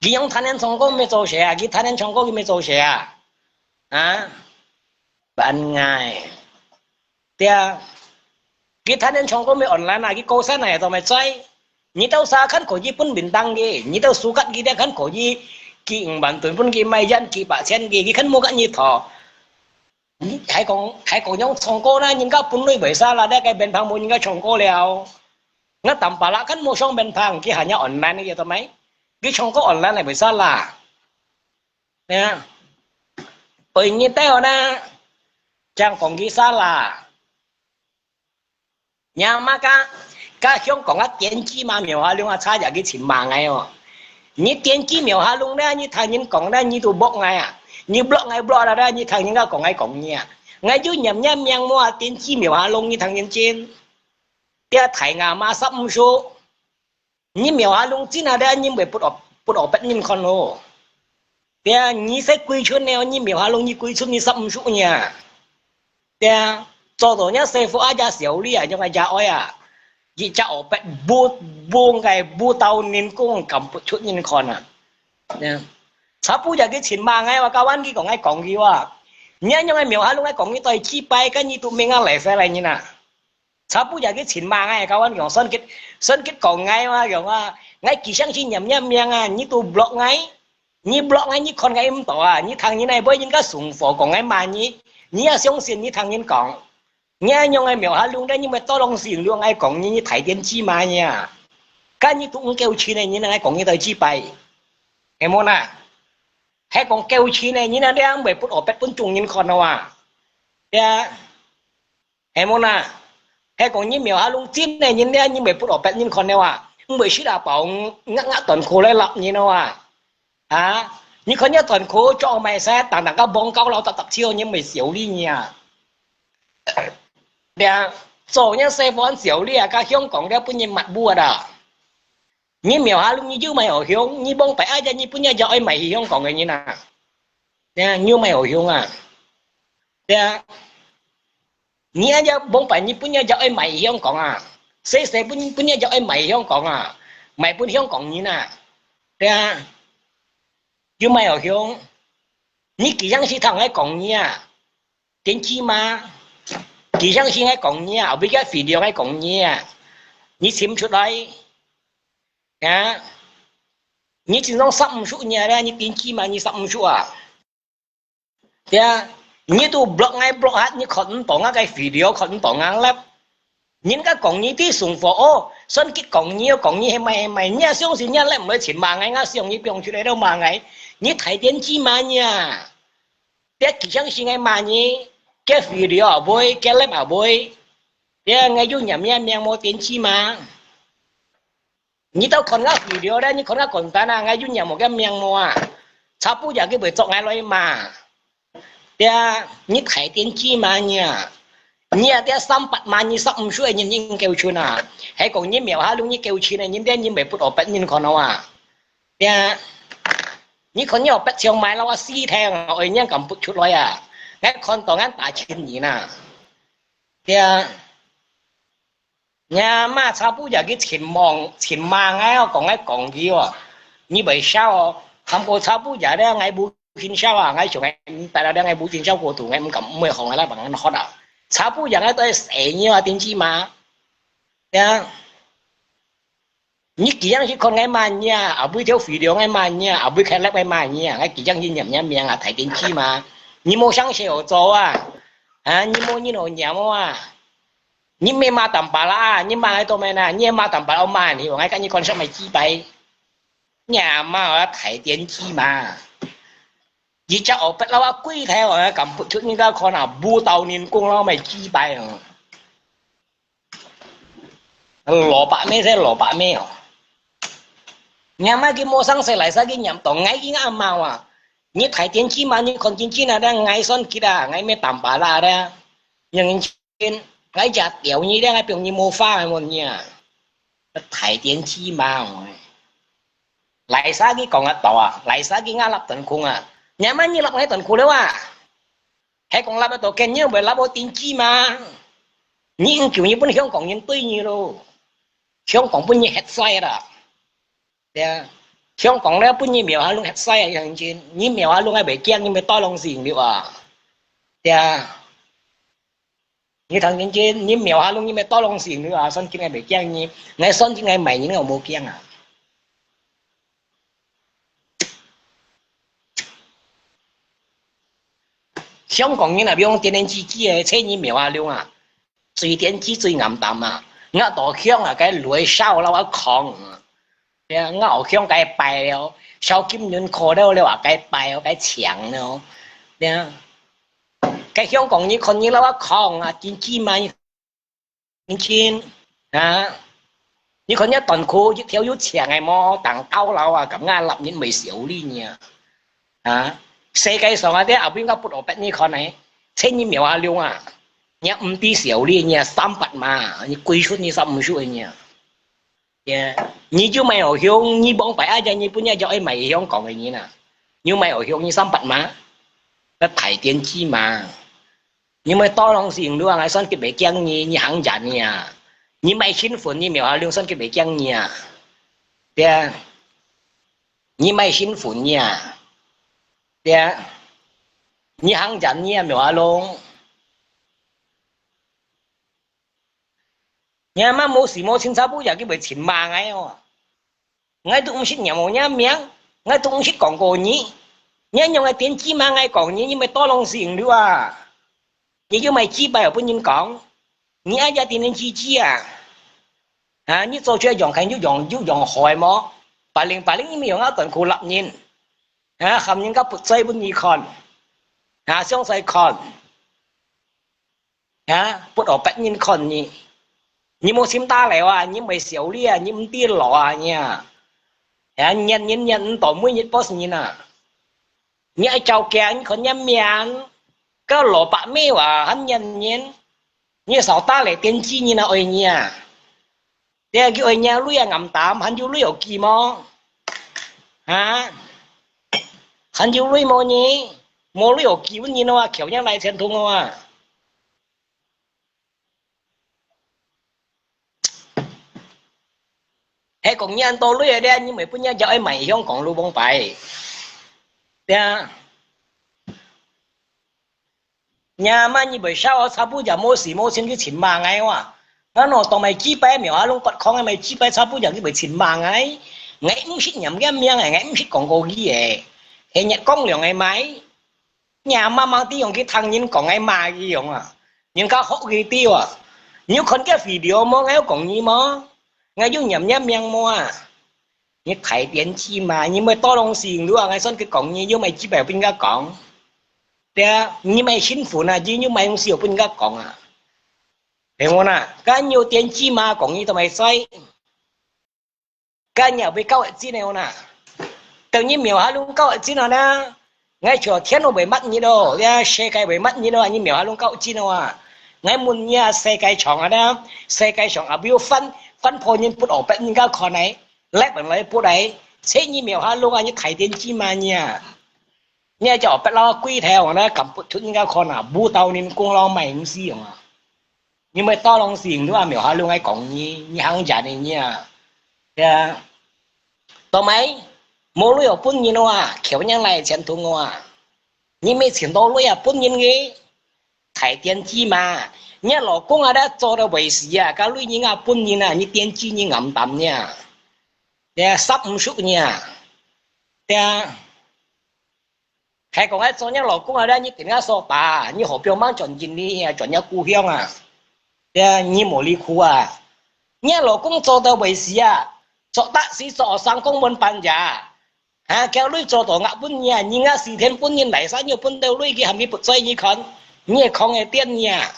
佢用thanh niên唱歌無做事啊，佢thanh niên唱歌佢無做事啊，啊，分𠊎。對啊，佢天天唱歌乜online啊，佢高山啊，都乜在。你兜儕看可以分bintang佢，你兜suka佢，看可以寄五萬盾分佢，買煙寄八千佢，佢看無佮你討。你還講，還講樣唱歌啦，人家本來為啥啦，這個邊旁無人家唱歌了。 Ngah tampalak kan無上面旁，佢還要online个，懂沒？佢唱歌online來為啥啦？啊，愛你兜呢，正講佢啥啦？你阿媽家，家鄉講啊，電子嘛，廟下窿啊，差一個千萬个哦。你電子廟下窿呢，你聽人講呢，你都block𠊎啊，你block𠊎block啦呢，你聽人家講𠊎講你啊，𠊎就念念命無啊，電子廟下窿，你聽人真。 這大牙嫲十五歲，你廟下窿真啊，這人會不惡，不惡別人看哦。這你識幾寸呢？你廟下窿你幾寸，你十五歲呢？這做到你師傅啊，這小李啊，用个這愛啊，一隻惡別不，不个不到人講，敢不出人看啊。這差不多个千萬个，我教完佢講，𠊎講佢話，你用个廟下窿，𠊎講你對幾擺，跟你都明啊，來塞來人啊。 差不多个千萬个，教完講，算佢，算佢講𠊎嘛，講啊，𠊎幾相信念念命啊，你都block𠊎，你block𠊎，你看𠊎毋到啊，你聽人來背人家送貨講𠊎罵你，你也相信你聽人講，你也用个廟下窿，你乜多東西用𠊎講你，你大電子嘛你啊，該你都毋夠錢个，你𠊎講你到幾擺，係無啦？係講夠錢个，你那兩位不惡別分眾人看到啊，對啊。 係無啦？係講你廟下窿真个人呢，你會不惡別人看了啊？毋會識啊，包壓壓短褲來揇人哦啊！啊，你看你短褲著埋晒，當當个幫高佬搭搭笑，你毋會笑你呢啊？對啊，做人細番笑你啊，甲香港了分人抹烏啊！你廟下窿你就賣好香，你幫白阿姐，你本來就愛賣去香港个人啊！對啊，你又賣好香啊！對啊。 你恁樣往擺日本人就愛賣香港啊？細細本本人就愛賣香港啊？賣分香港人啊？對啊，又賣好香。你幾時係同𠊎講你啊？電子嘛？幾時係𠊎講你啊？後尾个video𠊎講你啊？你尋出來啊？你真正十五歲年咧，你電子嘛？你十五歲啊？ 對啊，你都block𠊎block下，你看毋到𠊎个video，看毋到𠊎live。人家講你啲送貨哦，算佢講你，講你係賣係賣，你也相信，你也live毋會尋罵𠊎，𠊎想你放出來都罵𠊎，你大電子嘛你啊！這幾相信𠊎罵你，該video也會，該live也會，這𠊎有念你命無電子嘛？ 你兜看𠊎video咧，你看𠊎簡單啊，𠊎有念無个命無啊？差不多佢會捉𠊎來罵。對啊，你大電子嘛你啊？你啊，這三百萬你十五歲人應該存啊？係講你廟下窿你夠錢个人，這人會不惡別人看到啊？對啊，你看你惡別像買樓啊，死聽啊，愛人敢不出來啊？𠊎看到𠊎打千人啊！對啊。 若媽差不多佢尋望，尋罵𠊎哦，講𠊎講佢哦，你袂笑哦，喊過差不多咧，𠊎無緊笑啊，𠊎想𠊎毋得啊，𠊎無緊笑過度，𠊎毋敢，毋會好𠊎來幫人喝啊。差不多𠊎都係死你啊，電子嘛。呀，你幾樣去看𠊎罵你啊，後尾條video𠊎罵你啊，後尾開live𠊎罵你啊，𠊎幾樣去念念命啊，大電子嘛。你無想事好做啊，啊，你無人好念啊。 你乜罵Tampalak啊？你罵到咩啊？你罵Tampalak罵你，𠊎跟你講聲乜幾擺。你阿媽啊，大電子嘛！一隻惡別佬啊，鬼頭啊，敢不出人家看啊，無道人講咯，乜幾擺哦。蘿蔔咩，係蘿蔔咩哦。你阿媽佢無生事來，使佢念到𠊎，佢阿媽啊，你大電子嘛，你看真真啊，𠊎算佢啊，𠊎乜Tampalak啊，人 𠊎只屌你咧，𠊎放你無法个問你啊！大電子嘛，來啥佢講得到啊？來啥佢𠊎立斷空啊？你阿媽你立𠊎斷空了啊？還講立得到，今日會立我電子嘛？你毋叫日本香港人對你咯，香港分你核衰啦！ 對啊，香港咧分你廟下弄核衰啊，樣真，你廟下弄還袂驚，你咪多lòng事了啊！對啊，你聽真真，你廟下弄，你乜多東西，你話算計𠊎袂驚你，𠊎算計𠊎罵人，𠊎無驚啊。香港人啊，比如講電電支支个，在你廟下弄啊，最電支最暗淡啊，𠊎到香啊，該雷燒了我狂啊。 對啊，𠊎好香該擺了，燒金銀箍了了啊，該擺哦，該搶了，對啊。該香港人看你老啊狂啊，真正嘛，真正啊，你看你短褲一條有搶个無，當高樓啊，咁𠊎立人袂笑你呢。啊，世界上啊，這後邊个不落別你看呢，千你秒啊六啊，你毋知笑你呢，三八嘛，你歸出你三五十个呢。 呀，你就買好香，你幫擺啊，你本來就愛買香港个人啊，你買好香，你三八嘛，該大電支嘛，你買多東西用了，𠊎算計袂驚你，你行人你啊，你買新粉，你廟下弄算計袂驚你啊，對啊，你買新粉你啊，對啊，你行人你啊，廟下弄。 你阿媽無時無清查埔也佢會尋罵𠊎哦。𠊎都毋識念無你名，𠊎都毋識講過你。你用个電支罵𠊎講你，你乜多東西用了啊？你又買支牌分人講，你阿姐電電支支啊？啊，你做出來用看又用又用好个無？八零八零你咪用啊短褲立人，啊，喊人家不在分你看，啊，相在看。 啊，不過別人看你，你無心打了啊，你毋會笑你啊，你毋知老啊你啊。啊，年年年到每日不是人啊。你愛照鏡，你看你面，該老白眉啊，還年年，你少打了電支人啊愛你啊。 你叫人家鐳啊，暗淡，還有鐳有寄無？啊？還有鐳無呢？無鐳有寄分人啊，叫人來錢通啊。係講你恁多鐳个咧，你毋會分人家愛買香港路往擺。對啊。 若麼你會笑我，差不多也無時無錢去尋罵𠊎哇。𠊎喏，當買幾擺廟下弄骨空个，買幾擺差不多佢會尋罵𠊎。𠊎毋識念个名个，𠊎毋識講過語个，係日光亮个買。若麼麼地用去聽人講个罵佢用啊，人家學佢啲啊。你有看个video無？𠊎有講你無？𠊎有念若名無啊？ 你大電支嘛，你買多東西，你話𠊎算佢講，你又買幾百分人家講。對啊，你買新粉啊，你又買東西又分人家講啊。係無啦？該有電支嘛，講你都買衰。該你會交一斤个無啦？等你廟下弄交一斤啊啦， 𠊎朝天都會抹你咯，這世界會抹你咯，你廟下弄交一斤啊！𠊎問你啊，世界上啊，這世界上啊，比如翻翻破人不哦，別人家看來，來本來不來，切你廟下弄啊，你大電支嘛你啊！你還叫別老鬼頭啊，那敢不出人家看啊，無道人公老買東西用啊！ 你買多東西，你話廟下弄愛講你，你行人个你啊，對啊。到尾，無鐳有分人啊，求人來錢通啊。你買錢多鐳啊，分人个，大電支嘛。你老公啊，咧做到維持啊，該鐳人啊，分人啊，你電支你暗淡呀。對啊，十五十呀。對啊。 係講愛做若老公啊，你定下所打，你何必吂轉印尼啊，轉若故鄉啊？對啊，你無離苦啊！若老公做到維持啊，做得死做上公門半夜，啊，叫你做到額分你啊，你額死天分人來生，你分到鐳佢還佢不在你看，你係空个電你啊！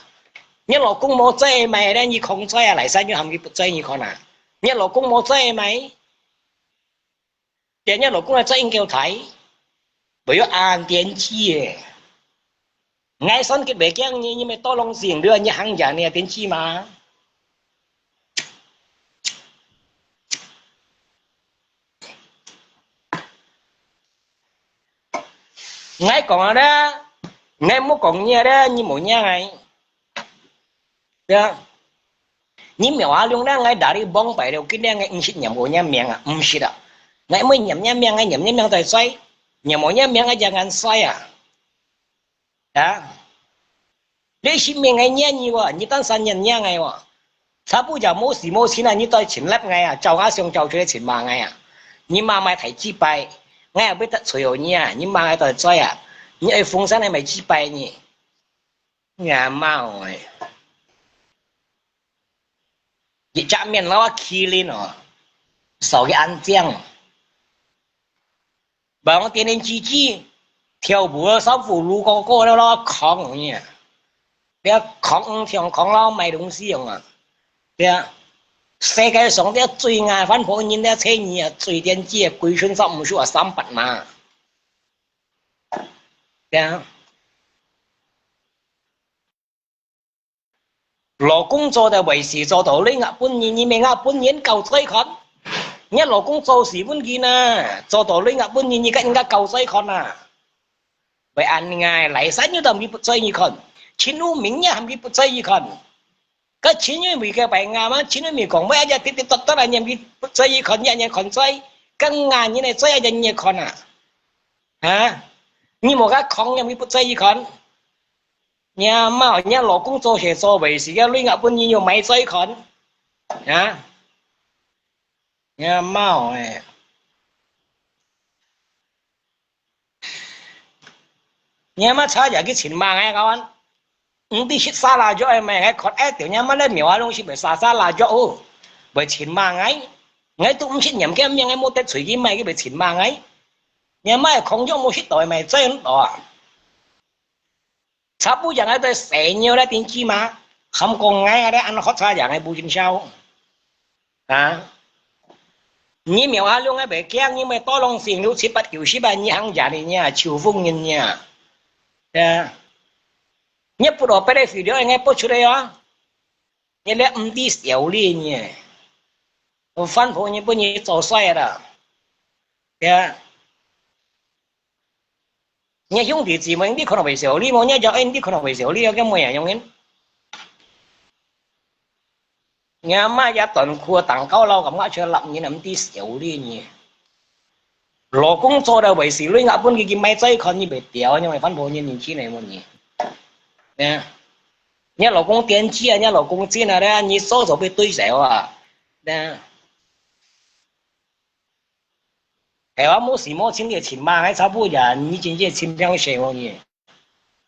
若老公無在買咧，你空在啊，來生你還佢不在你看啊！若老公無在買， 電若老公啊，再應該睇，會有恁電支个。𠊎算佢袂驚你，你買多東西，你話你行人你電支嘛？𠊎講啊咧，𠊎無講你啊咧，你無影𠊎。 對啊，你廟下弄咧，𠊎打你網擺了，今日𠊎毋識念無若名啊，毋識啊。𠊎毋會念若名，𠊎念若名在衰，念無若名，𠊎正恁衰啊。啊？你識明𠊎惹你喔，你單三年惹𠊎喔。差不多無事無情啊，你再尋立𠊎啊，照𠊎想照出來尋罵𠊎啊。你罵𠊎大雞掰，𠊎也會得罪喔你啊，你罵𠊎大嘴啊，你愛風扇還賣雞掰呢。你阿媽欸！一隻面摎我麒麟喔，掃个恁靚。 望電電雞雞，跳舞个少婦路過過了咯，狂你啊！不要狂，像狂咯，買東西用啊！對啊，世界上這最愛番婆人這車你啊，最電雞啊，歸身上毋輸啊，三百嘛！對啊。 老公做到會死，做到你呃分人，你乜呃分人交罪看。若老公做死分佢呢，做到你呃分人，你佮人家交罪看啊！會恁樣，來生又當佢不罪你看，陳如明也喊佢不罪你看。該陳如明个白牙嘛，陳如明講，我也跌跌跌跌啊，你不罪你看，你也看罪，更加你來罪也你也看啊！啊？你莫个講，你不罪你看。 若媽，若老公做事做會死，該你呃分人又買罪看，啊？若媽欸！若媽差一去尋罵𠊎，講，毋知食沙拉醬愛買，𠊎看愛掉若媽來廟啊，攏係會沙沙拉醬哦，會尋罵𠊎，𠊎都毋識念佢名，𠊎無得罪佢，買佢會尋罵𠊎。若媽空中無食到，買罪很多啊！ 差不多𠊎在細尿來頂起嘛，喊講𠊎啊，恁好差，𠊎不盡孝。啊？你廟下龍𠊎袂驚，你乜多龍星六七八九十啊，你行家呢，秋風人呢？啊？你不落別个video，𠊎播出來啊！你這毋知笑哩呢！我番婆你分你做衰啦！啊？ 若兄弟姊妹，你可能會笑你無？若家人，你可能會笑你，要跟我一樣用人。若媽也短褲，蛋糕佬，感覺出來立人，毋知笑你呢。老公做到會死，你呃分佢，佢買罪看，你袂掉，因為番婆人年輕人問你。呢？若老公電雞啊，若老公煎啊，你做做被對手啊，呢？ 係啊，無事無情个尋罵，𠊎差不多呀，你真正尋了死哦你。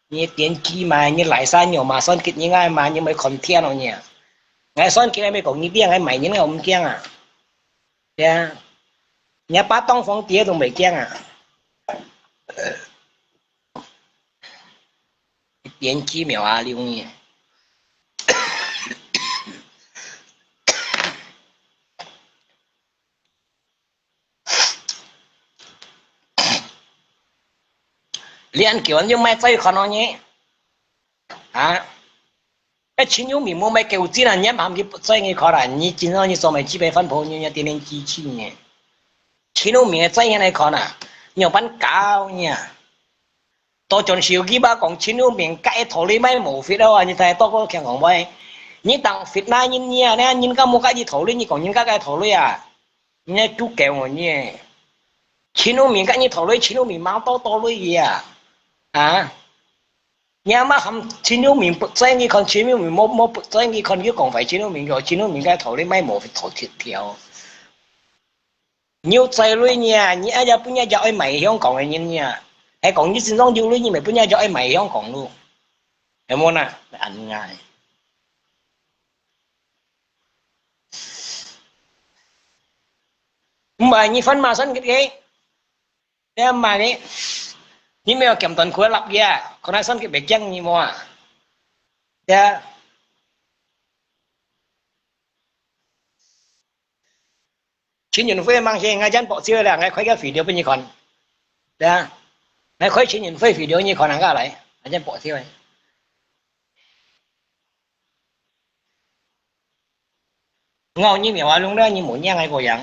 你電雞嘛，你來山藥嘛，算計你𠊎嘛，你莫看天哦你。𠊎算計𠊎莫講你驚，𠊎買人𠊎毋驚啊。對啊，你把當皇帝都袂驚啊。電雞苗啊，你。 連叫人就莫再看了呢。啊？該陳永明無莫叫真啊，你還佢不在你看啦，你今朝你做麼个幾百番朋友，你天天支持呢？陳永明个在你來看啊，你有辦搞呢？ 到轉手機吧，講陳永明該一套你買無fit啊，你再多過強講喂，你當fit那人呢？你人家無該一套你，你講人家該一套你啊？你還豬狗哦你！陳永明該一套你，陳永明買多多你啊？啊？你阿媽喊陳永明不在你看，陳永明無無不在你看，你講壞陳永明个，陳永明該一套你買無fit套條條。 有罪類呢，你哎呀，本來就愛賣香港个人呢，還講你身上有類，你咪本來就愛賣香港咯，係無啦？恁樣。毋係你番罵算計个，你罵个，你毋好兼斷佢立个，可能算計袂驚你無啊？呀。 陳雲輝个東西，𠊎正報銷了，𠊎開個video分你看。對啊，𠊎開陳雲輝video你看哪個來，𠊎正報銷个。我你苗啊，弄到你無讓𠊎過樣。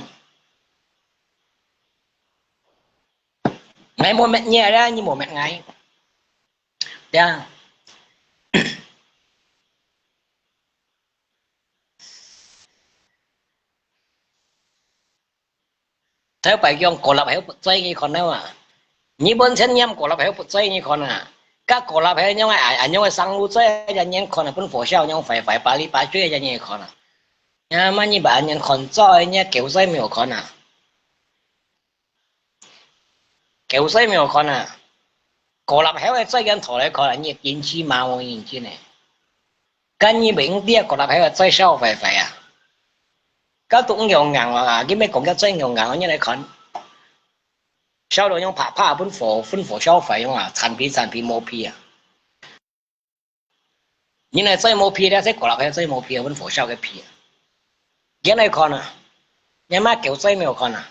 𠊎無滅你了，你無滅𠊎。對啊。 頭擺講國立係不在你看了啊，你本身念國立係不在你看啊，該高立係仰个，恁，恁樣个生路，做一隻人看啊，分火燒樣壞壞，巴里巴嘴一隻人看啊。呀，麼人把人看做，人家狗仔沒有看啊。狗仔沒有看啊。高立係會做人討來看啊，你癲雞嫲無認真呢。跟你明知高立係會做燒壞壞啊。該都毋用硬啊，你乜講个做用硬，你來看。 燒到樣啪啪，分火，分火燒壞樣啊，殘皮殘皮無皮啊。人來做無皮咧，這高立係做無皮啊，分火燒个皮啊。人來看啊，你媽狗仔沒有看啊。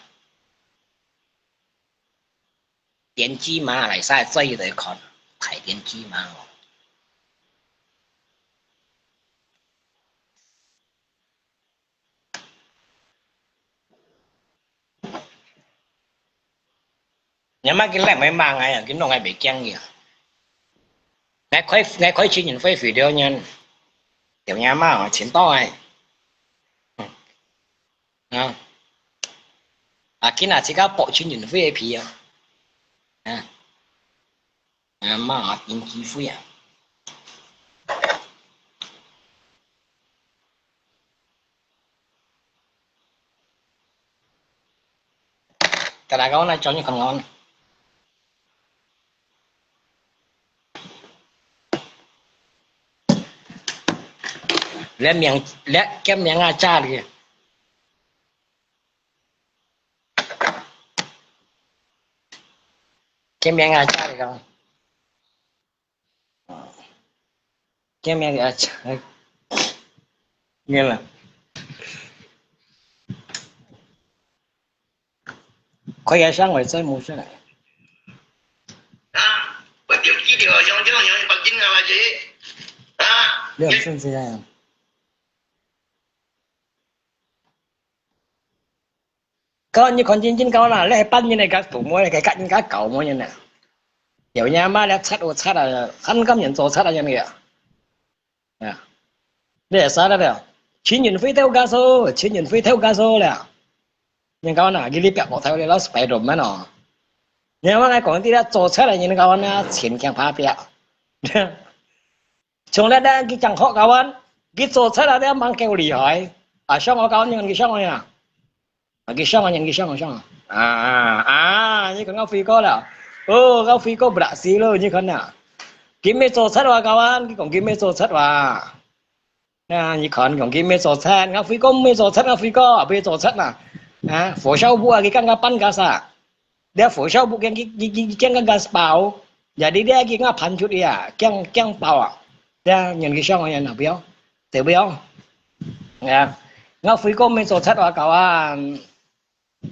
癲雞嫲來晒，做一個看，太癲雞嫲哦。 你媽佢懶會罵𠊎啊，佢弄𠊎袂驚佢啊。𠊎開，𠊎開陳雲輝video呢，條你媽哦，錢到哎。嗯。啊。啊，今仔自家剝陳雲輝个皮啊。啊。啊，媽啊，頂機會啊。 Kada kawan na chọn con ngon. Lẽ miệng, lẽ cái miệng à cha đi. Cái miệng à cha đi không? Cái miệng à cha. Nghe là. Khói ya sang ngoài chơi mù sang này. À, bắt đầu ký điều, dòng dòng dòng bằng chính là gì? À, Liang Sun Ziyang. Có như con chính chính có là lẽ bắt như này các tủ mua này, cái cắt như các cậu mua như này. Kiểu nhà má lẽ sắt ô sắt à, sẵn cắm nhận tổ sắt à như này à. À. Lẽ sao đó lẽ. Chính nhận phải theo gas ô, chính nhận phải theo gas ô lẽ. Nhưng có là cái lý bẹo có theo lẽ là Spider-Man à. Nhưng mà ngay còn tí là tổ sắt là những có là chiến kèm phá bẹo. Chúng ta đang cái chẳng khó cao ăn, cái tổ sắt là đang mang kêu lì hỏi. À, xong có cao nhưng cái xong rồi à. À, cái xong rồi, cái xong rồi, xong rồi. À, à, à, như con ngáo phi có là. Ô, ngáo phi có brak xí lô, như con nè. Cái mê tổ sắt và cao ăn, cái còn cái mê tổ sắt và. Nè, như con, còn cái mê tổ sắt, ngáo phi có mê tổ sắt, ngáo phi có, mê tổ sắt nè. À, phổ sau bùa cái căng cái bắn cái sao. Dia phổ sau bụk kiang ki, ki, ki, kiang ka gas pau. Jadi dia ki ngah phan chut ia, kiang, kiang pau ah. Dia nyan ki shong nyan na biao. Te biao. Ya. Ngah phui ko me so chat wa kawan.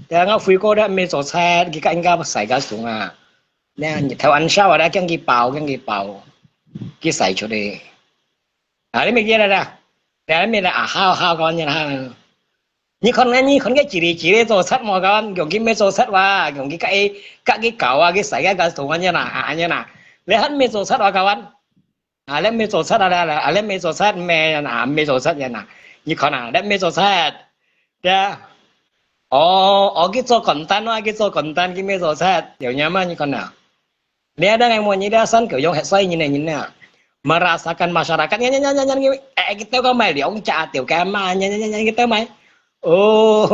Dia ngah phui ko dia me so chat, ki ka inga sai ka sung ah. Dia thau an shao dia kiang ki pau, kiang ki pau. Ki sai chut đi. À, lẽ mẹ kia là, lẽ mẹ là, à, hao, hao con nha, hao. Như con nghe, như con nghe chỉ đi, chỉ đi tổ sắt mà con, dùng cái mẹ tổ sắt wa, dùng cái, cái, các cái cào à, cái sảy cái, cái thùng anh nha, à, anh nha. Lẽ hẳn mẹ tổ sắt wa con. À, lẽ mẹ tổ sắt à, là, là, à, lẽ mẹ tổ sắt, mẹ, à, mẹ tổ sắt nha. Như con à, lẽ mẹ tổ sắt. Kìa. Ồ, ồ, cái tổ còn tan wa, cái tổ còn tan, cái mẹ tổ sắt. Điều nha mà, như con à. Lẽ đang ngày mùa như đã sẵn kiểu dùng hết xoay như này, như này. Merasakan masyarakat, nyan, nyan, nyan, nyan, nyan, eh, kita kau mai liong cha tiểu cái mà, nyan, nyan, nyan, nyan, kita mai. Ồ.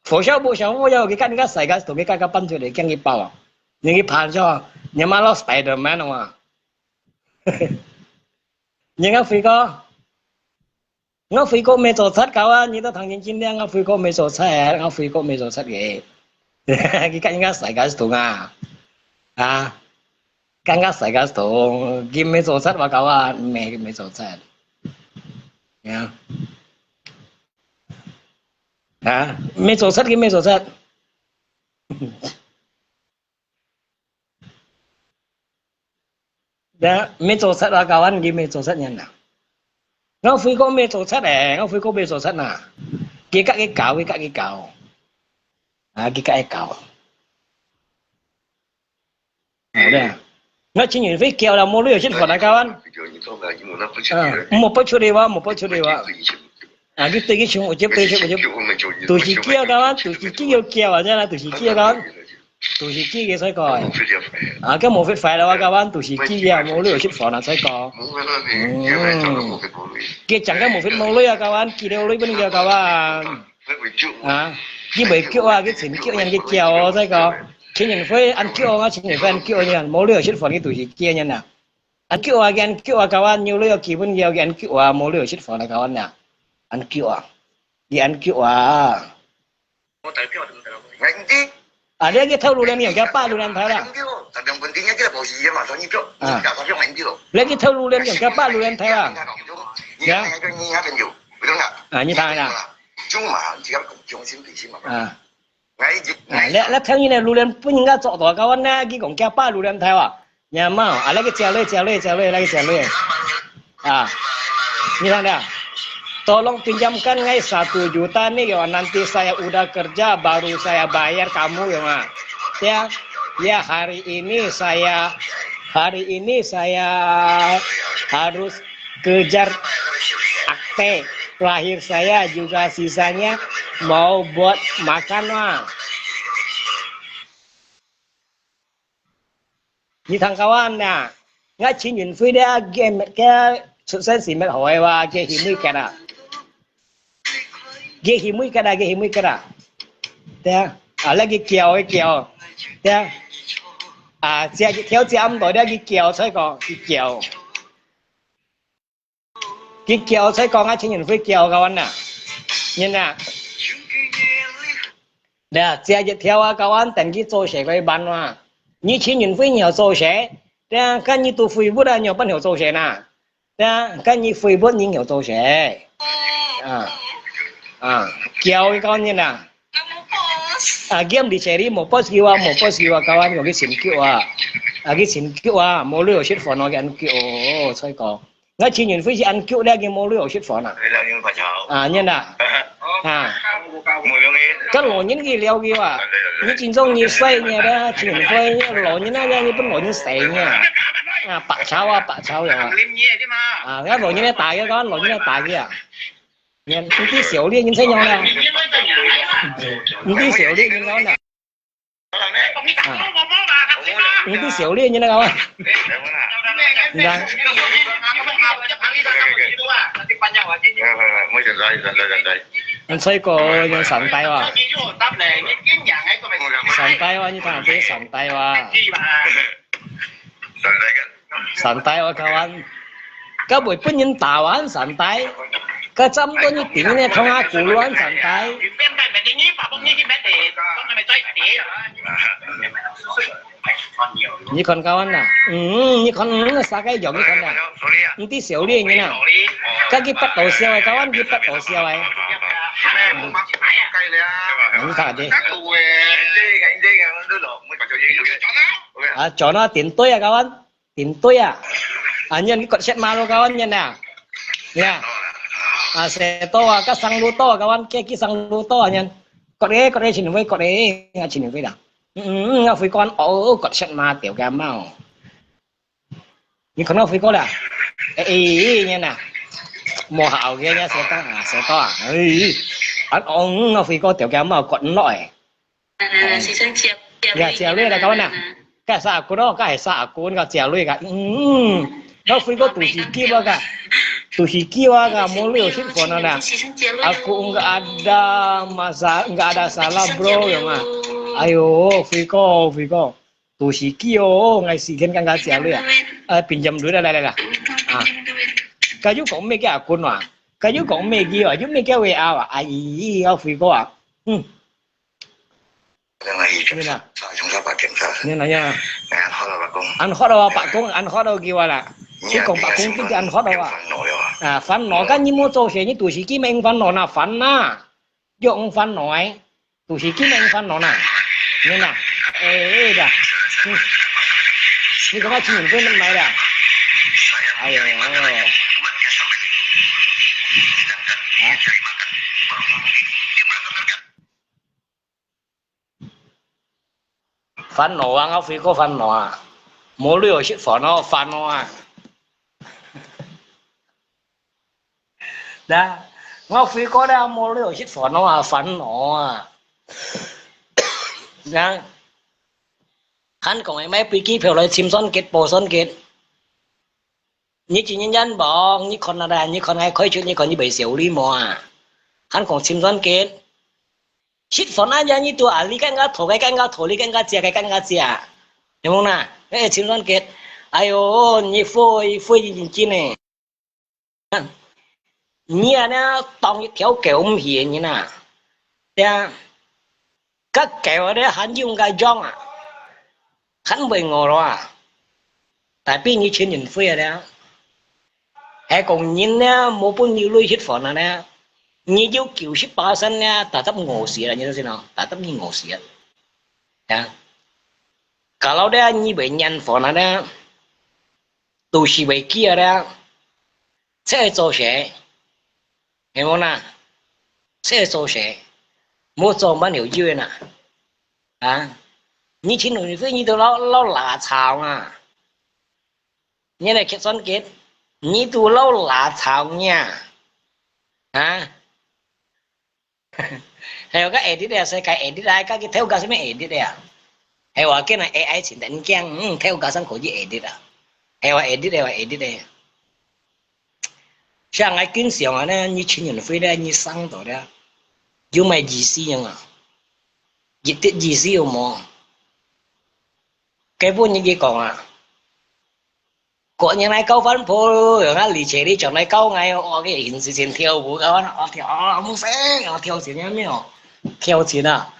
Phổ sau bộ sau vô, cái cắt cái sảy cái, tổ cái cắt cái bắn cho để kiang cái pau. Những cái phản cho, nhưng mà lo Spider-Man mà. Những cái phi có. Ngah phui ko me tổ sắt kawan, như ta thằng nhìn chín đen, ngah phui ko me tổ sắt, ngah phui ko me tổ sắt kì. Kì cắt ngah sảy cái thùng à. À. Cắt ngah sảy cái thùng, kì me tổ sắt wa kawan, me, me tổ sắt. Ya. À, me tổ sắt, kì me tổ sắt. Đã, me tổ sắt wa kawan, kì me tổ sắt nyan na. Ngah phui ko me tổ sắt eh, ngah phui ko me tổ sắt na. Kì cắt kì cào, kì cắt kì cào. À, kì cắt kì cào. À, đã. Ngah chính nhìn phải kéo là mua lưỡi chết khỏi na kawan. À, một bớt chút đi wa, một bớt chút đi wa. À, cái tê cái chung, một chếp tê chếp, một chếp. Tụi chị kia kawan, tụi chị kia kéo à, nha là tụi chị kia kawan. 都係佢个，所以講。啊，佢無fit壞了啊，kawan，都係佢个，無鐳食飯啊，所以講。嗯。佢講个無fit無鐳啊，kawan，佢了鐳分佢，kawan。啊，佢袂叫啊，佢真叫人，佢叫哦，所以講。陳雲輝恁叫啊，陳雲輝恁叫人，無鐳食飯，佢都係佢人啊。恁叫啊，佢恁叫啊，kawan，有鐳有基本要佢恁叫啊，無鐳食飯啊，kawan啊。恁叫啊，佢恁叫啊。 我代表，𠊎毋知。啊，你去偷錄音，你用佢擺錄音台啦。啊。你去偷錄音，用佢擺錄音台啦。呀。啊，你聽啦。啊。啊，你，你聽人个錄音，分人家捉到，kawan啊，佢講佢擺錄音台啊。 你阿媽，啊，來去借鐳，借鐳，借鐳，來去借鐳。啊，你看dah. Tolong pinjamkan ngai satu juta nih, yo, nanti saya udah kerja, baru saya bayar kamu, yo, Ma. Ya, ya, hari ini saya, hari ini saya harus kejar akte lahir saya juga, sisanya mau buat makan, Ma. 你聽kawan啊，𠊎陳雲輝咧，佢，佢出世時乜好个哇，佢係妹格啊。佢係妹格啊，佢係妹格啊。對啊，啊，來佢叫，佢叫。對啊。啊，這一條接毋到，佢叫，所以講，佢叫。 佢叫，所以講啊，陳雲輝叫，kawan啊。人啊。對啊，這一條啊，kawan，等佢做事个辦法。你陳雲輝你曉做事，對啊，該你都廢物啊，你曉辦法做事呐？對啊，該你廢物你曉做事。啊，啊，叫佢，kawan，人啊。 啊，佢毋理解你，無boss佢話，無boss佢話，kawan，佢先叫啊。啊，佢先叫啊，無鐳食飯咯，佢恁叫哦，所以講。𠊎陳雲輝係恁叫咧，佢無鐳食飯啊。啊，你啦。啊。該老人佢了佢啊。你真正你衰你咧，陳雲輝，老人啊，你分老人死你啊。啊，白吵啊，白吵呀。啊，該老人咧打佢，講老人咧打佢啊。 你，你對小麗人怎樣了？你對小麗人講了？啊，你對小麗人那個，你看，你吹過用三代哇？三代哇，你看這三代哇？ 三代哇，kawan。該會分人打哇，三代。該差毋多你頂呢，同阿古亂三代。你看，kawan啊，嗯，你看，嗯，三個樣，你看啊。你對小麗人啊，該佢八到笑个，kawan，佢八到笑个。你看這。啊，轉啊，頂對啊，kawan。 頂對啊。啊，你割舌嘛咯，kawan，你啊。Ya。啊，舌頭啊，該生路多啊，kawan，該佢生路多啊，你。割个，割个，陳雲輝，割个，啊，陳雲輝啦。嗯，嗯，嗯，啊，輝哥，哦，割舌嘛，掉个毛。你看到輝哥啦？哎，哎，哎，你啊。無效个，你舌頭啊，舌頭啊，哎。啊，哦，嗯，啊，輝哥，掉个毛，割毋落哎。 嗯。Ya，借鐳啦，kawan啊。該係阿君咯，該係阿君，該借鐳个。嗯，該輝哥都係佢啊，該都係佢啊，該無鐳食飯啊啦。Aku nggak ada masa, nggak ada salah, bro，有嗎？哎喲，輝哥，輝哥，都係佢哦，𠊎時間剛剛借鐳啊。啊，pinjam duit啦，來來來。啊，該又講咩个阿君啊？該又講咩个啊？又咩个話啊？哎，輝哥啊，嗯。 你啊。你啊，你啊。恁hot啊，伯公，恁hot啊，伯公，恁hot啊，佢話啦。佢講伯公，佢恁hot啊。啊，煩惱，該你無做事，你都係佢命煩惱呐，煩呐。又用煩惱哎，都係佢命煩惱呐。你啊，哎，哎，哎，嗯。你講𠊎請你過來買的啊？哎喲。啊。 煩惱啊，𠊎輝哥煩惱啊，無鐳食飯哦，煩惱啊。那，𠊎輝哥咧，無鐳食飯哦，煩惱啊。那，還講會買飛機票來尋算計、報算計。你今日人無？你看啊啦，你看𠊎開出，你看你會笑你無啊？還講尋算計，食飯啊，你都啊，你跟𠊎討，該跟𠊎討，你跟𠊎借，該跟𠊎借，有無啦？哎，尋算計，哎喲，你會會認真呢。 你恁樣當一條狗毋係个人啊，對啊，該狗仔還用該樣啊，還會餓咯啊，tapi你尋人會啊咧，係講人呢，無分你鐳食飯啊咧，你有九十巴仙呢，tetap餓死啊，你知道嗎？tetap你餓死啊，啊，kalau咧你會認飯啊咧。 都係會記得咧，這係做事，係無啦？這係做事，莫做滿有意啦。啊，你尋人會你都老老拉長啊，你來計算計，你都老拉長呀，啊？ 係話該edit啊，世界edit啊，該佢頭家啥物edit啊？係話今日AI真得人驚，嗯，頭家生可以edit啊。係話edit，係話edit个。像𠊎經常啊，呢，你尋人會咧，你上到咧，有麼意思樣啊？一滴意思有無？該本日佢講啊， 過年來交番婆，啊，而且你轉來交𠊎，哦，佢現時先跳舞，搞啊，哦，跳，哦，毋使，哦，跳錢了沒有？跳錢啊！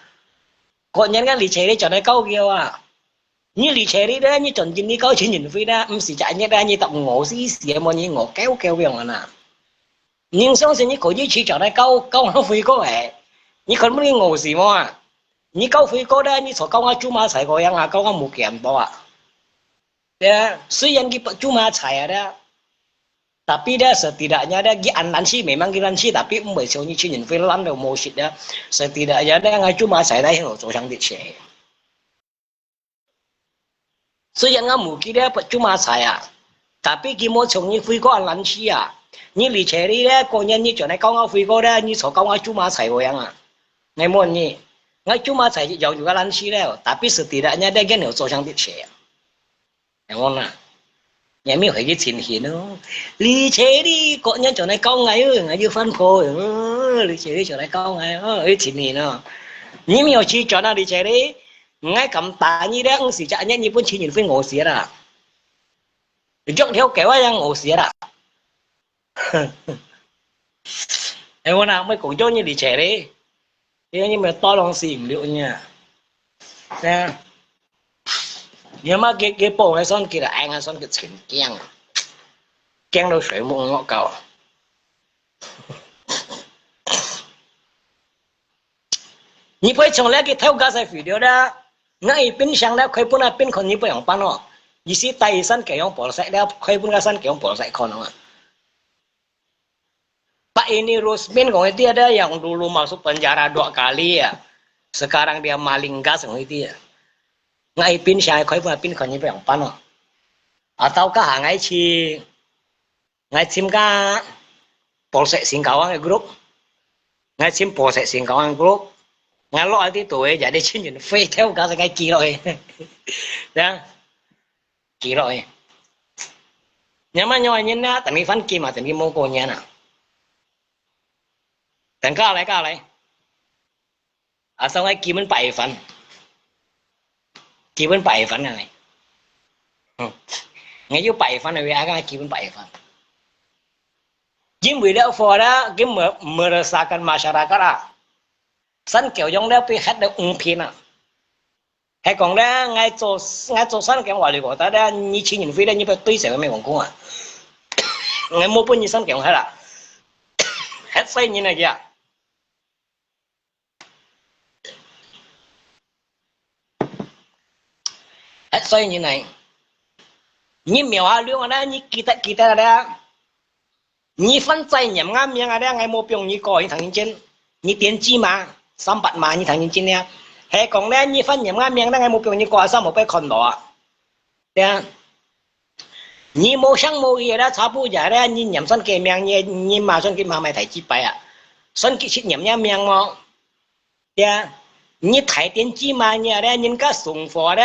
過年啊，而且你轉來交佢啊！你而且你咧，你轉進你交尋人會咧，毋係隻日咧，你答我死死麼？你我狗狗樣啊！人相信你可以去轉來交交我飛哥誒，你看毋你我死麼啊？你交飛哥咧，你坐交我豬嫲柴个樣啊，交我無見到啊！ 對啊，雖然佢不豬嫲柴啊，對啊，tapi咧，setidaknya咧，佢恁懶尸，memang佢懶尸，tapi毋會像你尋人會懶到無食咧。Setidaknya咧，𠊎豬嫲柴咧，喺度做上啲事。雖然𠊎無佢咧，不豬嫲柴啊，tapi佢無像你飛哥恁懶尸啊。你而且你咧，過年你轉來交我飛哥咧，你坐交我豬嫲柴个樣啊。𠊎問你，𠊎豬嫲柴有有个懶尸咧，tapi setidaknya咧，佢有做上啲事啊。 係無啦？也無係佢情形咯。而且你過年轉來交𠊎哦，𠊎有番婆哦，而且你轉來交𠊎哦，有情形咯。你無有去轉啊，而且你，𠊎敢打你咧，毋係隻日日本尋人會餓死啦。約條狗啊，也餓死啦。係無啦？毋好講約你而且你，因為你毋係多東西毋了呢。啊。 你阿媽佢佢報𠊎算計啦，哎，𠊎算計真驚，驚到睡目忒覺。你陪從來佢偷家晒肥料啦，𠊎一冰箱啦，開分啊冰看你會樣般哦。意思帶一山雞樣寶石啦，開分啊山雞樣寶石看哦。 Pak ini Rusmin kong iti ada yang dulu masuk penjara dua kali ya. Sekarang dia maling gas kong iti ya. Ngai pin siya koi pun pin kong ni yang pan. Atau kah ngai chi ngai chim ka polsek Singkawang group. Ngai chim polsek Singkawang group. Ngai lo ati tu eh jadi chin yin fei theo ka ngai ki lo eh. Ya. Ki lo eh. Nyaman nyawa nyin na, tadi fan ki ma tadi moko nyan na. Tengka lai ka lai. Asal ngai ki men pai fan. Ki men pai fan ngai. Hmm. Ngai yu pai fan ngai aga ki men pai fan. Jim wida fora, jim meresahkan masyarakat ah. San kiau yong le pi hat de ung pin ah. 係講咧，𠊎做𠊎做生个話，你覺得咧，你尋人會咧，你不對誰个咩講講啊？𠊎無分你生个係啦，係衰人來个啊！係衰人來，你苗下了咧，你記得記得咧。 你番仔念𠊎名啊咧，𠊎無放你過，你聽認真。你點雞嫲，三百嫲，你聽認真咧。係講咧，你番念𠊎名咧，𠊎無放你過，三無被看到啊。對啊。你無聲無語咧，差不多咧，你念算佢名，你你嫲算佢嫲買大幾擺啊？算佢識念你名無？對啊。你大點雞嫲，你啊咧，人家送貨咧，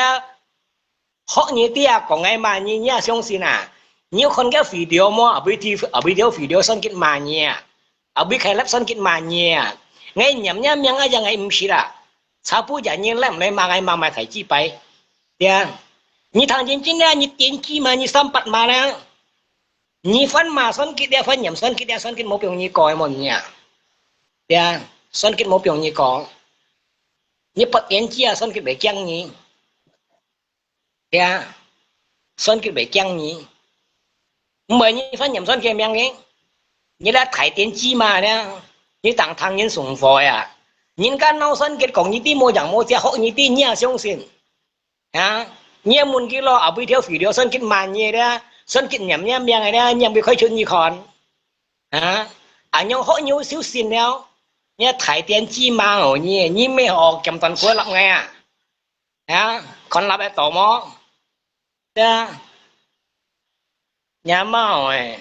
學你兜啊，講𠊎罵你，你也相信啊？你有看該video無？後尾條，後尾條video算佢罵你啊？後尾開live算佢罵你啊？𠊎念若名啊，也𠊎毋識啊。差不多你來毋來罵𠊎，罵罵大幾擺，對啊？你聽真真啊，你點擊嘛，你三八嘛啦。你番罵算佢啊，番念算佢啊，算佢無放你過个無你啊？對啊，算佢無放你過。你不點擊啊，算佢會驚你。 呀，算佢會驚你。毋會你番念算佢命个，你這大點擊嘛呢，你當聽人送貨呀。人家鬧算佢講你兜無樣無隻，學你兜，你也相信。啊，你也問佢咯，後尾條video算佢罵你个，算佢念你命个，你也會開出你看。啊，恁樣學你有小心了，你大點擊嘛哦，你，你毋好嫌斷骨落𠊎啊。 啊，看立得到無？對啊，若貓誒，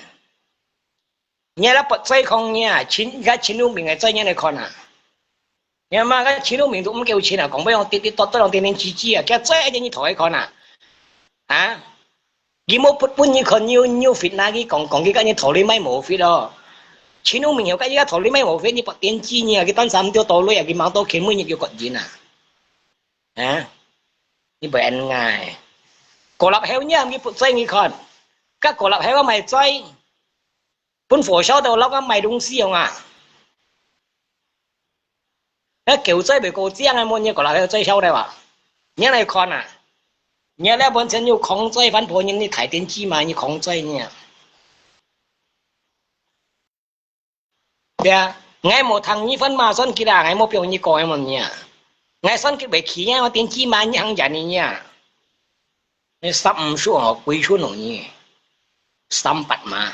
你這不在空呢，陳，該陳永明个在你來看啊。你嘛，該陳永明都毋夠錢啊，講要用滴滴答答用點點滴滴啊，佢在你頭來看啊。啊？佢無分，分你看，你有，你有fit拿佢講，講佢跟你頭裡買無fit咯。陳永明有跟你頭裡買無fit，你不點擊呢，佢單三條道路啊，佢忙到佢每日要割人啊。 啊？你會恁樣。過立後你毋去不在你看，該過立後啊賣在，分火燒到老啊賣東西用啊。該狗在袂過這樣啊，莫你過立後再燒的吧？你來看啊，你來本身有空在翻破人，你大點擊嘛，你空在你啊。 對啊，𠊎無聽你番罵算佢啦，𠊎無放你過个問你啊。𠊎算佢袂起啊，我點擊嘛，你行遠你啊。你三五十哦，歸村哦你，三百嘛。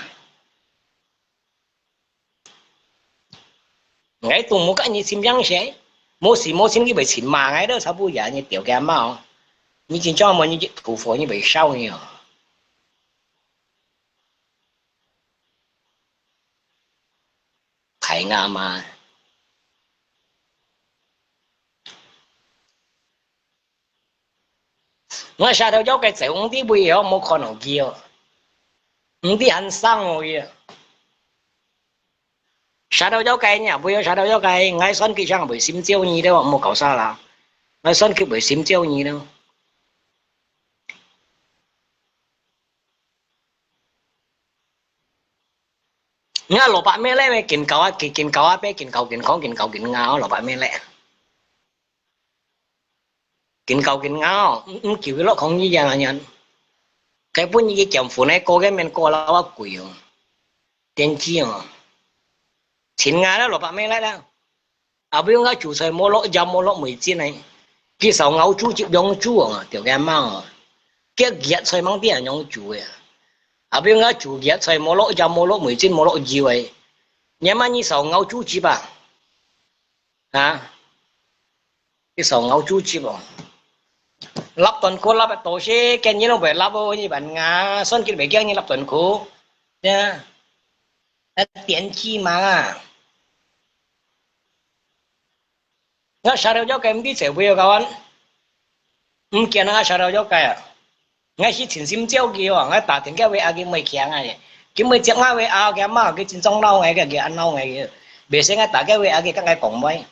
𠊎都無跟你尋樣些，無事無情你會尋罵𠊎都差不多，你丟个貓，你真正無你去吐火，你會燒你哦。 大牙嘛。𠊎舌頭有个走，毋知為何無看到佢哦，毋知還生哦佢。舌頭有个呢，會有舌頭有个，𠊎算佢像會心焦你了，莫搞啥啦。𠊎算佢會心焦你了。 你看蘿蔔咩咧，緊搞啊，緊，緊搞啊，別緊搞，緊搞，緊搞，緊咬，蘿蔔咩咧。緊搞，緊咬，毋，毋，叫佢落空一樣啊，人。該本佢減肥呢，過个面過了啊，貴哦。電子哦。錢啊，蘿蔔咩咧啦。 後尾𠊎煮菜無落鹽無落味精呢，佢燒熬煮一兩煮啊，就該樣啊。佢芡菜吂知仰煮个。後尾𠊎煮芡菜無落鹽無落味精無落油个，你嘛你燒熬煮汁啊？啊？佢燒熬煮汁哦。立斷過立个多些，驚你攏會立哦，你問啊，算佢袂驚你立斷過。呀，那電子嘛啊。 𠊎舌頭有个毋知走位哦，kawan。毋見𠊎舌頭有个啊。𠊎係盡心焦佢哦，𠊎打電話話啊，佢毋會響啊，佢毋會接𠊎話啊，佢阿媽，佢真正鬧𠊎个，佢恁鬧𠊎个。袂使𠊎打个話啊，佢跟𠊎講話。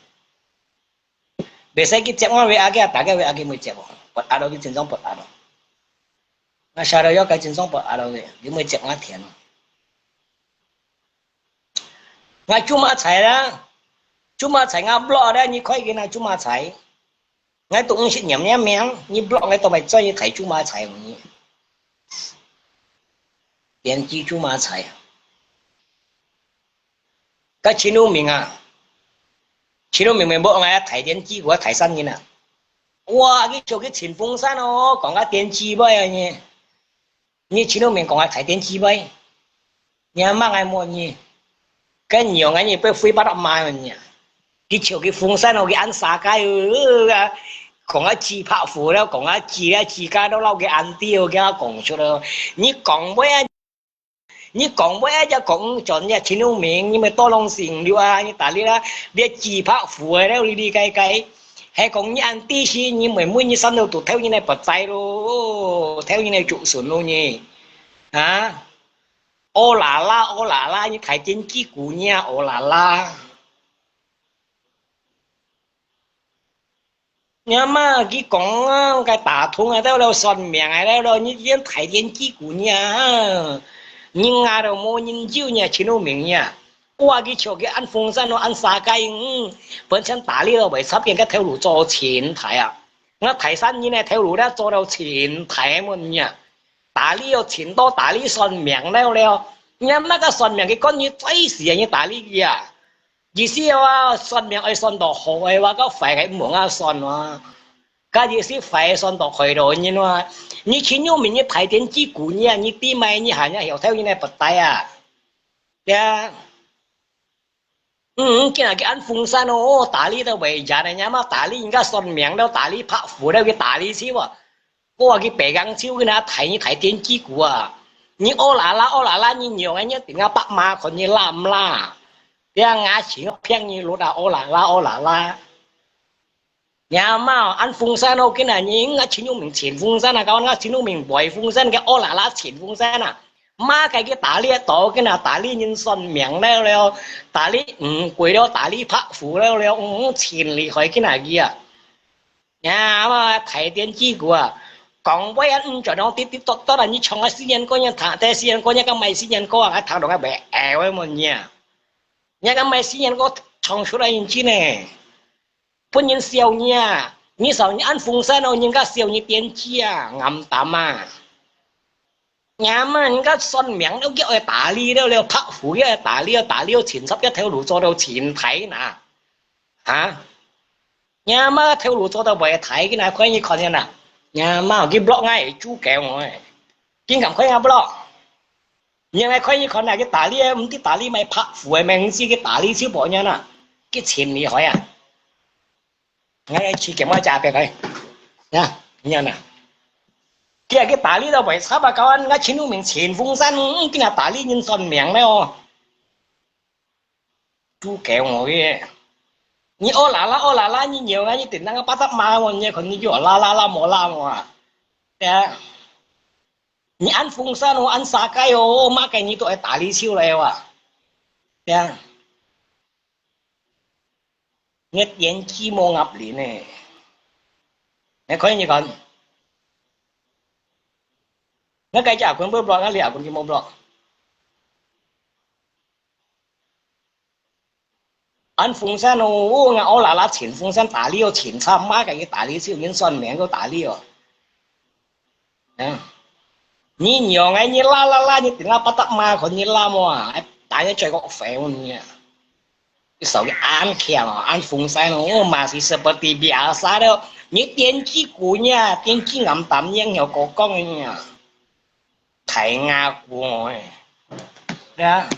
袂使佢接𠊎話啊，佢打个話啊，佢毋會接哦。發閼咯，佢真正發閼咯。𠊎舌頭有个真正發閼咯，佢毋會接𠊎電哦。 𠊎做麼个在啦？做麼个在𠊎block咧？你看佢那做麼个在？𠊎都毋識念你名，你block𠊎都毋知你在做麼个在你？電子做麼个在？該陳如明啊，陳如明明block𠊎大電子，𠊎大山人啊！哇，佢叫佢陳風山哦，講个電子妹啊你！ 你前頭面講个大電子妹，你阿媽个莫你，跟你用个你被飛巴到媽你啊！佢笑佢風扇哦，佢安沙街哦，講啊自拍符了，講啊自了，自家都老佢安迪哦，佢講出了，你講咩啊？你講咩啊？就講轉你前頭面，你咪多弄成了啊！你打你啦，你自拍符了，你你該該。係講你恁知識，你每每日三六度偷人个不在咯，偷人个竹筍咯你。啊？哦啦啦，哦啦啦，你大電機姑娘，哦啦啦。 你阿媽佢講啊，該打通啊，到了算命啊，到了你連大電機姑娘啊，你啊都無人救你啊，全都明你啊。我佢笑佢安風山咯，安沙街，嗯，本身打理都袂插，變个頭路做前台啊。我大山人呢，頭路咧做到前台門啊，打理又前多，打理算命了了。你阿媽个算命，佢講你最時啊，你打理佢啊。 意思話，算命愛算到好个話，个壞个毋好啊算啊。个意思壞个算到害到人啊。你前有名，你大電機姑娘，你知咩？你還要曉偷人个不帶啊？對啊。嗯，今日佢安風山哦，哦，打理都袂贏个，你阿媽打理人家算命了，打理拍符了，佢打理手啊。 我話佢白硬手，佢那大，你大電機姑啊！你哦啦啦，哦啦啦，你娘个，你頂下白罵看你辣毋辣？你啊，牙齒騙你落啊，哦啦啦，哦啦啦！你阿媽安風山哦，今日你啊，陳永明前風山啊，搞啊，陳永明背風山，个哦啦啦前風山啊！罵个佢打理到，今日打理人算命了了，打理五鬼了，打理拍符了了，嗯，真厲害，今日佢啊！ 呀，嘛大電機鼓啊，講話啊，毋準哦，滴滴答答啊，你唱啊四縣歌，你聽，在四縣歌，你講賣四縣歌啊，𠊎聽到𠊎會噭个麼你啊。你講賣四縣歌唱出來認真呢，分人笑你啊，你笑你安風山哦，人家笑你電機啊，暗淡啊。 娘嘛，人家算命都叫愛打理了了，拍符要愛打理，打理清楚，个頭路做到前台哪。哈？娘嘛，頭路做到背台，佢哪看你看见哪？娘嘛，佢block𠊎，豬狗我誒。竟敢看𠊎block？你來看你看哪，佢打理，毋知打理賣拍符个，明知佢打理就無人哪，佢真厲害啊！ 𠊎去給我加別个。呀，你看哪？佢啊，佢打理到袂差吧？搞啊，𠊎陳永明前風山，嗯，今日打理人算命了哦。豬狗我个，你哦啦啦，哦啦啦，你娘啊，你等那個巴達媽哦，你看你就啦啦啦，無啦無啊。對啊。你安風山哦，安沙街哦，麼个你都愛打理手來哇。對啊。 你電機無鴨卵呢？你看你看，你該隻阿君會block，你阿君就無block。安風山哦，𠊎哦啦啦，前風山打理哦，前差，麼个佢打理，就人算命个打理哦。 嗯。你娘个，你啦啦啦，你頂下巴達媽看你啦麼啊？哎，打你嘴角肥你啊！你手裡安強哦，安風山哦，我嘛是seperti biasa了。你電機鼓呢，電機暗淡呢，有過講个呢。大牙鼓哦，哎。對啊。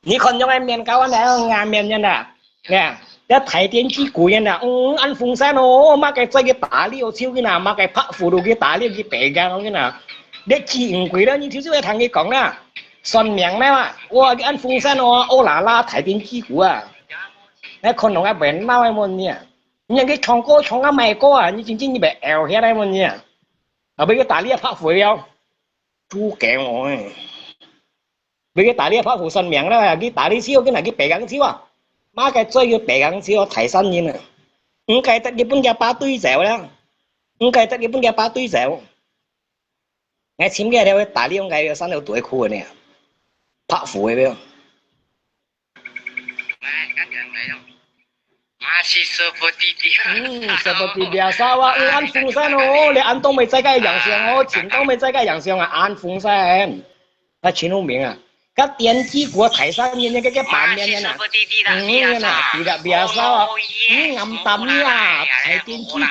你看樣个面搞啊，哪有牙面樣啊？呀，這大電機鼓樣啊，嗯，安風山哦，麼个做佢打理哦，手个哪，麼个拍符都佢打理，佢白講个哪。你知毋知啦？你就係會聽佢講啦，算命啦嘛。哇，佢安風山哦，哦啦啦，大電機鼓啊。那看到啊，會鬧个麼你啊？你讓佢唱歌唱啊，賣歌啊，你真正你會噭下來麼你啊？後尾佢打理啊，拍符了，豬狗哦，哎。 你去打理拍符算命啦，你打理手，你拿去白講手啊。麼个做佢白講手啊，大山人啊。毋該得日本佢爸追走啦。毋該得日本佢爸追走。𠊎尋佢條打理，𠊎个山頭都會哭个呢。拍符个了。哎，嗯，seperti biasa哇，嗯，安風山哦，你安東北再蓋陽相哦，前東北再蓋陽相啊，安風山。 啊，全有名啊。該電機鼓大山人，該个版面呢？嗯，呢，tidak biasa啊。嗯，暗淡呀，大電機鼓呢，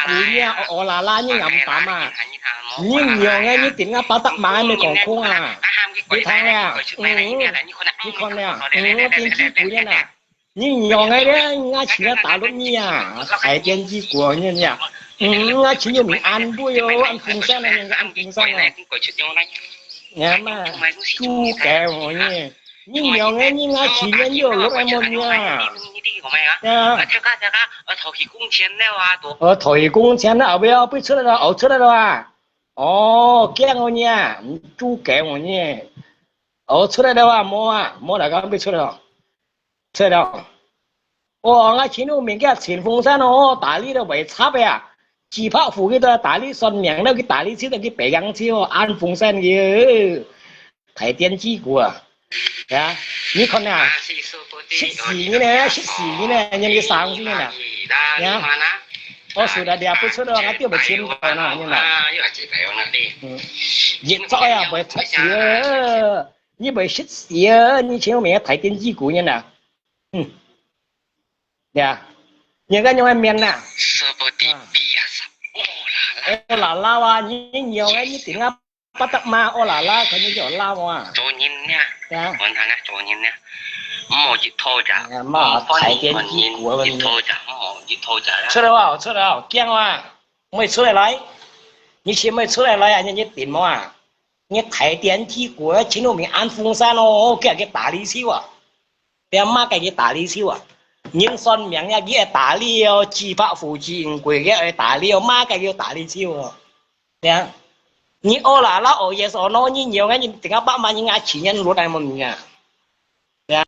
哦啦啦，你暗淡啊。你娘个，你頂下巴達媽个講空啊。你聽了，嗯，你看了，嗯，電機鼓呢？ 你娘个咧，𠊎尋个大陸人啊，大電機鼓人呀。嗯，𠊎尋有名安徽哦，安風山啊，安風山啊。呀嘛，豬狗哦你，你娘个，你𠊎尋个有錄个麼呀？呀，頭去工錢了啊，都。哦，頭去工錢了，後尾哦，飛出來了，哦，出來了啊。哦，驚哦你啊，你豬狗哦你。哦，出來了啊，無啊，無啦，剛飛出來了。出來了。哦，𠊎前兩面个清風山哦，打理都袂插个啊。幾百戶佢都打理算命了，佢打理手都去白羊手哦，安風山个。 大電機股啊，呀，你看啊，十四年呢，十四年呢，人家上去呢，呀，我说了，你不出来，我丢不清楚呢，你呢，嗯，一早呀，不出去啊，你不识死啊，你前面大电机股呢，嗯，呀，你个用个面呐，说不定比啊，哦啦啦啊，你你有个，你顶啊。 不得嘛，哦啦啦，佢就有啦嘛。做人呢，呀，問下呢，做人呢，莫一拖着，哎呀，嘛，大電機股啊，一拖着，莫一拖着啦。出來啊，出來啊，驚啊，莫出來來，你先莫出來來啊，你你點嘛啊？你大電機股啊，前路面安風山哦，佢佢打理手啊，你嘛佢佢打理手啊，人算命呀，佢打理哦，幾百戶幾貴个打理哦，嘛佢佢打理手哦。 呀，你哦啦啦哦，yes or no，你有个，你等下爸妈，你拿钱人落来么你啊？呀，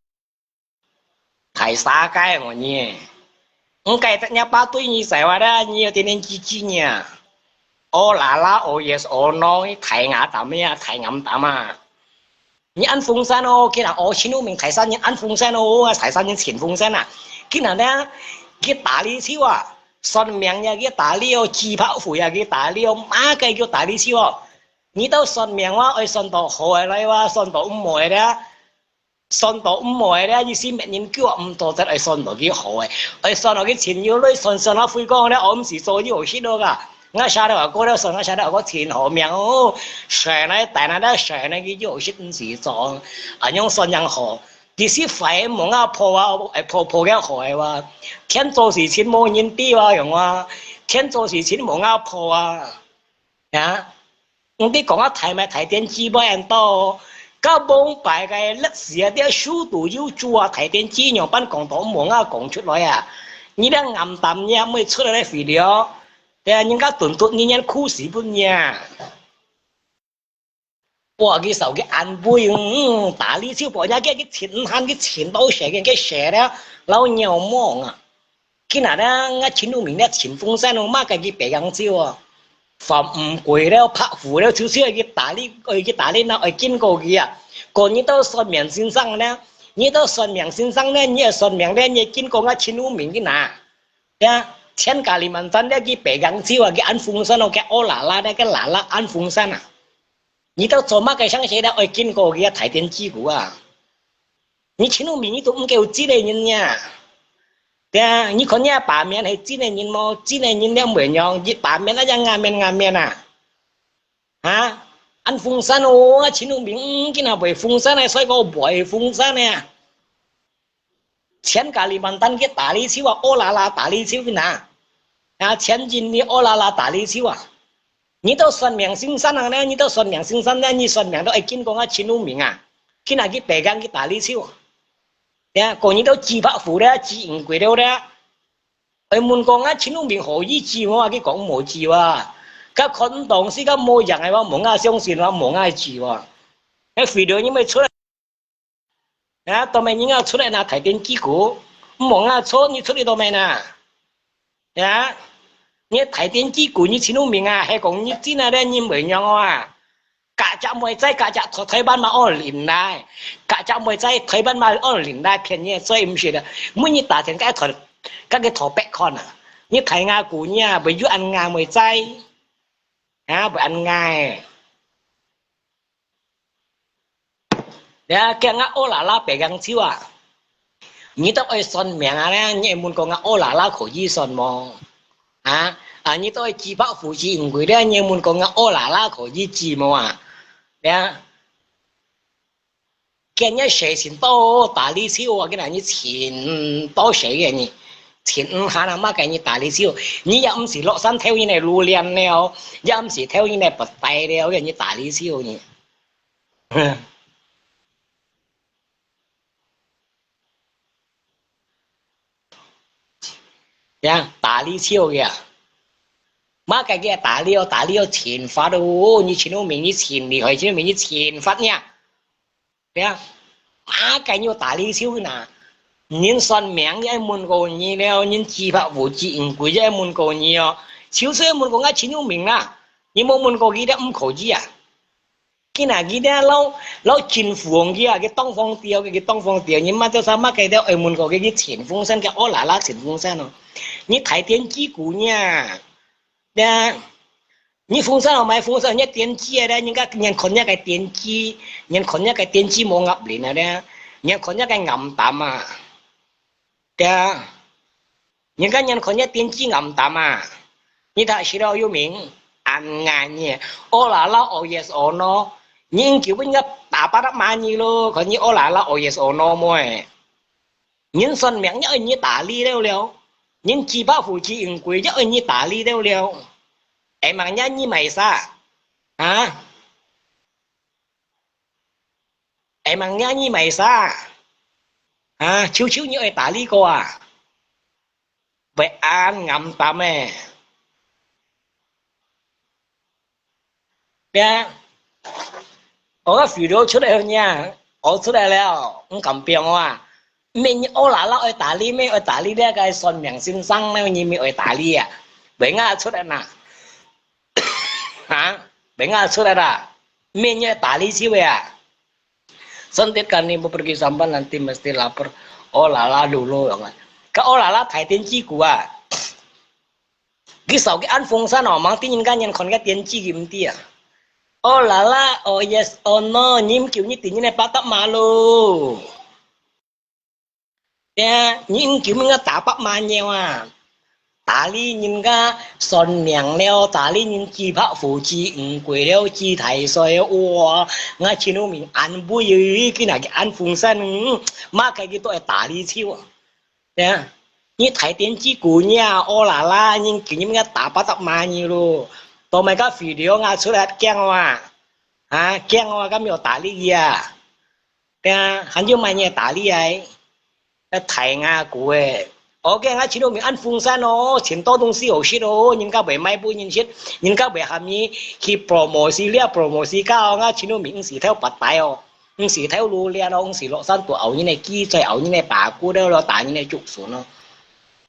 太傻个哦你，你该人家爸对你在话的，你有点点鸡鸡呢。哦啦啦哦，yes or no，你太牙打咩啊，太牙打嘛。 你安風山哦，佢人哦，前路面大山人安風山哦，大山人清風山啊。佢人呢，佢打理手啊，算命呀，佢打理哦，幾百戶呀，佢打理哦，嘛个叫打理手哦。你到算命哇，愛算到好个來哇，算到毋好个咧，算到毋好个咧，你是乜人叫毋到，再愛算到佢好个，愛算到佢錢有來算算啊，飛光咧，我毋是做有好食咯啊。 𠊎寫到阿哥了，算𠊎寫到阿哥真好命哦，算來帶來了，算來佢就識毋識做，啊，樣算樣好。其實壞無𠊎破啊，哎，破破个好个哇，天做事情無人知啊，用啊，天做事情無𠊎破啊，呀，你講啊，大咪大電機會恁多，甲往擺个歷史啊，這書都有做啊，大電機樣般講到無𠊎講出來啊，你這暗淡也毋會出來个肥料。 對啊，人家頓頓日日苦死本呀。哇，佢受佢安慰，嗯，打理手把人家佢錢，佢錢到蛇个，佢蛇了，老鳥毛啊。佢那呢，𠊎前路面了，清風山哦，嘛个佢白羊手啊。凡毋貴了，拍虎了，就係佢打理，愛佢打理那，愛經過佢啊。過你到算命先生呢，你到算命先生呢，你也算命呢，你也經過𠊎前路面个哪。 呀，全家裡面站了佢白羊手啊，佢安風山哦，佢哦啦啦，該个啦啦安風山啊。你到做麼个想起來愛經過佢个大電機股啊？你前路面你都毋夠真个人呀。對啊，你看你阿爸面係真个人無？真个人了毋會樣，一把面啊，像牙面牙面啊。啊，安風山哦，啊，前路面，嗯，今下會風山啊，所以講會風山啊。 全家裡面單佢打理手啊，哦啦啦打理手个哪。啊，全人你哦啦啦打理手啊。你到算命先生啊呢，你到算命先生呢，你算命都愛經過啊，前路面啊，佢那佢白羊佢打理手啊。呀，過你到幾百戶了，幾五貴了了，愛問講啊，前路面好醫治無啊？佢講無治啊。佢看毋當時，佢無樣个話，無𠊎相信話，無𠊎治啊。該肥料你咪出來。 啊，到尾你愛出來拿大電機股，毋好𠊎錯，你出去到尾哪？啊，你大電機股你前路面啊，係講你真啊咧，你毋會樣啊。隔隻妹仔，隔隻台，台灣嘛愛領來，隔隻妹仔，台灣嘛愛領來，騙你，所以毋係的。每日打電話台，該个台北看啊，你大牙姑娘，會有恁牙妹仔，啊，會恁牙个。 呀，驚𠊎哦啦啦白羊手啊！你都愛算命啊咧，你問講𠊎哦啦啦可以算無？啊，啊，你都愛幾百戶幾五貴咧，你問講𠊎哦啦啦可以治無啊？呀，今日蛇神到打理手啊，今日你錢到蛇个你，錢毋閒啊，嘛該你打理手，你也毋係落山偷人个路練了，也毋係偷人个不帶了，你打理手呢。呀，大利笑个啊。麼个个大利哦，大利哦，懲罰哦，你陳永明，你真厲害，陳永明，你懲罰呀。對啊，麼个你大利笑哪？人算命也問過你了，人知白無知，應該也問過你哦。就算問過𠊎陳永明啦，你無問過佢，這毋可以啊。 佢那佢這老，老政府王佢啊，佢當皇帝哦，佢當皇帝哦，你嘛做啥麼个都愛問過佢，佢陳鳳山，佢哦啦啦陳鳳山哦。你大電視姑娘，對啊，你鳳山哦，買鳳山，你電視啊，人家人看人个電視，人看人个電視無壓力啊，對啊，人看人个暗淡啊。 對啊，人家人看你電視暗淡啊，你讀書了有名，恁硬呢，哦啦啦，哦yes哦no，你應該分人家打巴達罵你咯，看你哦啦啦，哦yes哦no無誒。人算命也愛你大利了了，人知白無知，應該也愛你大利了了。會問你你買啥？啊？ 會問你你買啥？啊，秋秋你愛大利哥啊？會恁暗淡誒。呀，𠊎个video出來了呢，𠊎出來了，毋敢變啊。 毋係你哦啦啦愛大利咩？愛大利這个算命先生呢，你毋愛大利啊？毋愛出來啦！哈？毋愛出來啦！毋係你愛大利就會啊？Santet kami mau pergi sampan nanti mesti lapor. Oh lala dulu. Ka oh lala大電視姑啊！佢掃佢恁風扇哦，吂知人家人看个電視佢毋知啊！Oh lala, oh yes, oh no，你毋叫你知人个巴達罵咯！ 呀，你毋叫人家打白罵你啊！大利人家算命了，大利人知白無知，毋過了，知大細，哇！𠊎陳永明恁會，佢那个恁風扇，嗯，麼个佢都愛大利手啊！呀，你大電視姑娘，哦啦啦，人叫人家打巴達罵你咯！到麼个video啊出來驚啊！啊，驚啊，敢有大利啊？ 對啊，還有麼个大利啊？愛大牙姑誒！OK，𠊎陳永明恁風扇哦，盡多東西好食哦，人家會買分人食，人家會喊你去promosi這promosi該哦，𠊎陳永明毋係偷發呆哦，毋係偷露臉哦，毋係落山肚咬人个雞嘴，咬人个排骨了咯，打人个竹筍哦。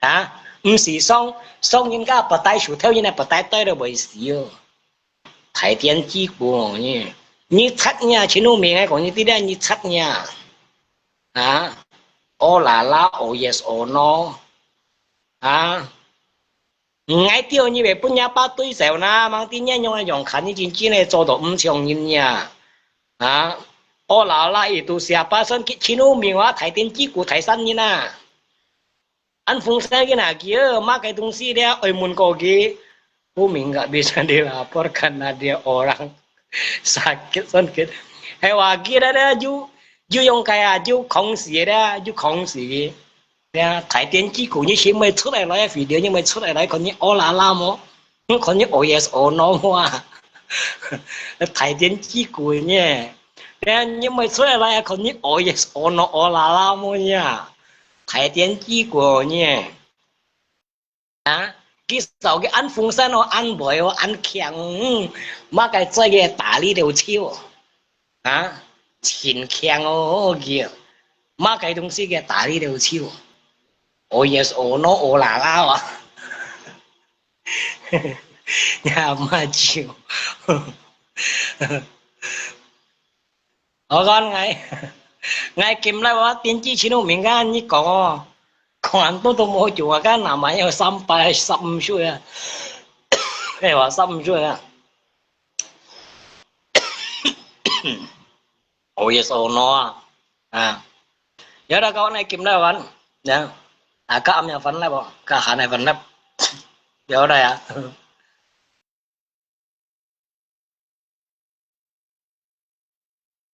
啊，毋係送，送人家發呆樹頭，人个發呆袋都會死哦。 大電視姑哦，你，你賊呀，陳永明來講，你知啦，你賊呀。啊？哦啦啦，哦yes，哦no。啊？𠊎知你會分若爸對手啦，吂知你樣來樣看，你真正來做到毋像人呀。啊？哦啦啦，itu siapa？算佢陳永明啊，大電視姑大山人啊。 恁風扇个哪叫，麼个東西了，愛問過佢。Bumingga bisa dilaporkan ada orang sakit，算佢。係話佢了了，有，有用个啊，有空時了，有空時。呀，大電視姑你先莫出來，來video你莫出來，來看你哦啦啦無？ 你看你哦yes哦no啊？大電視姑呢？哎，你莫出來啦，看你哦yes哦no，哦啦啦無呀？大電視姑呢？啊？佢掃佢恁風扇哦，恁會哦，恁強，嗯，麼个做个大利了手。 啊？真強哦，佢。麼个東西个大利了手。哦yes，哦no，哦啦啦啊！也毋係。𠊎講，𠊎，𠊎今日𠊎電視前頭面个，你講哦，講恁多都無用啊，該拿埋有三百十五歲啊，係話十五歲啊。 Oh yes，oh no啊。啊，有得講你今日玩，呀，啊，今暗夜分來無？今下來分來，有得啊。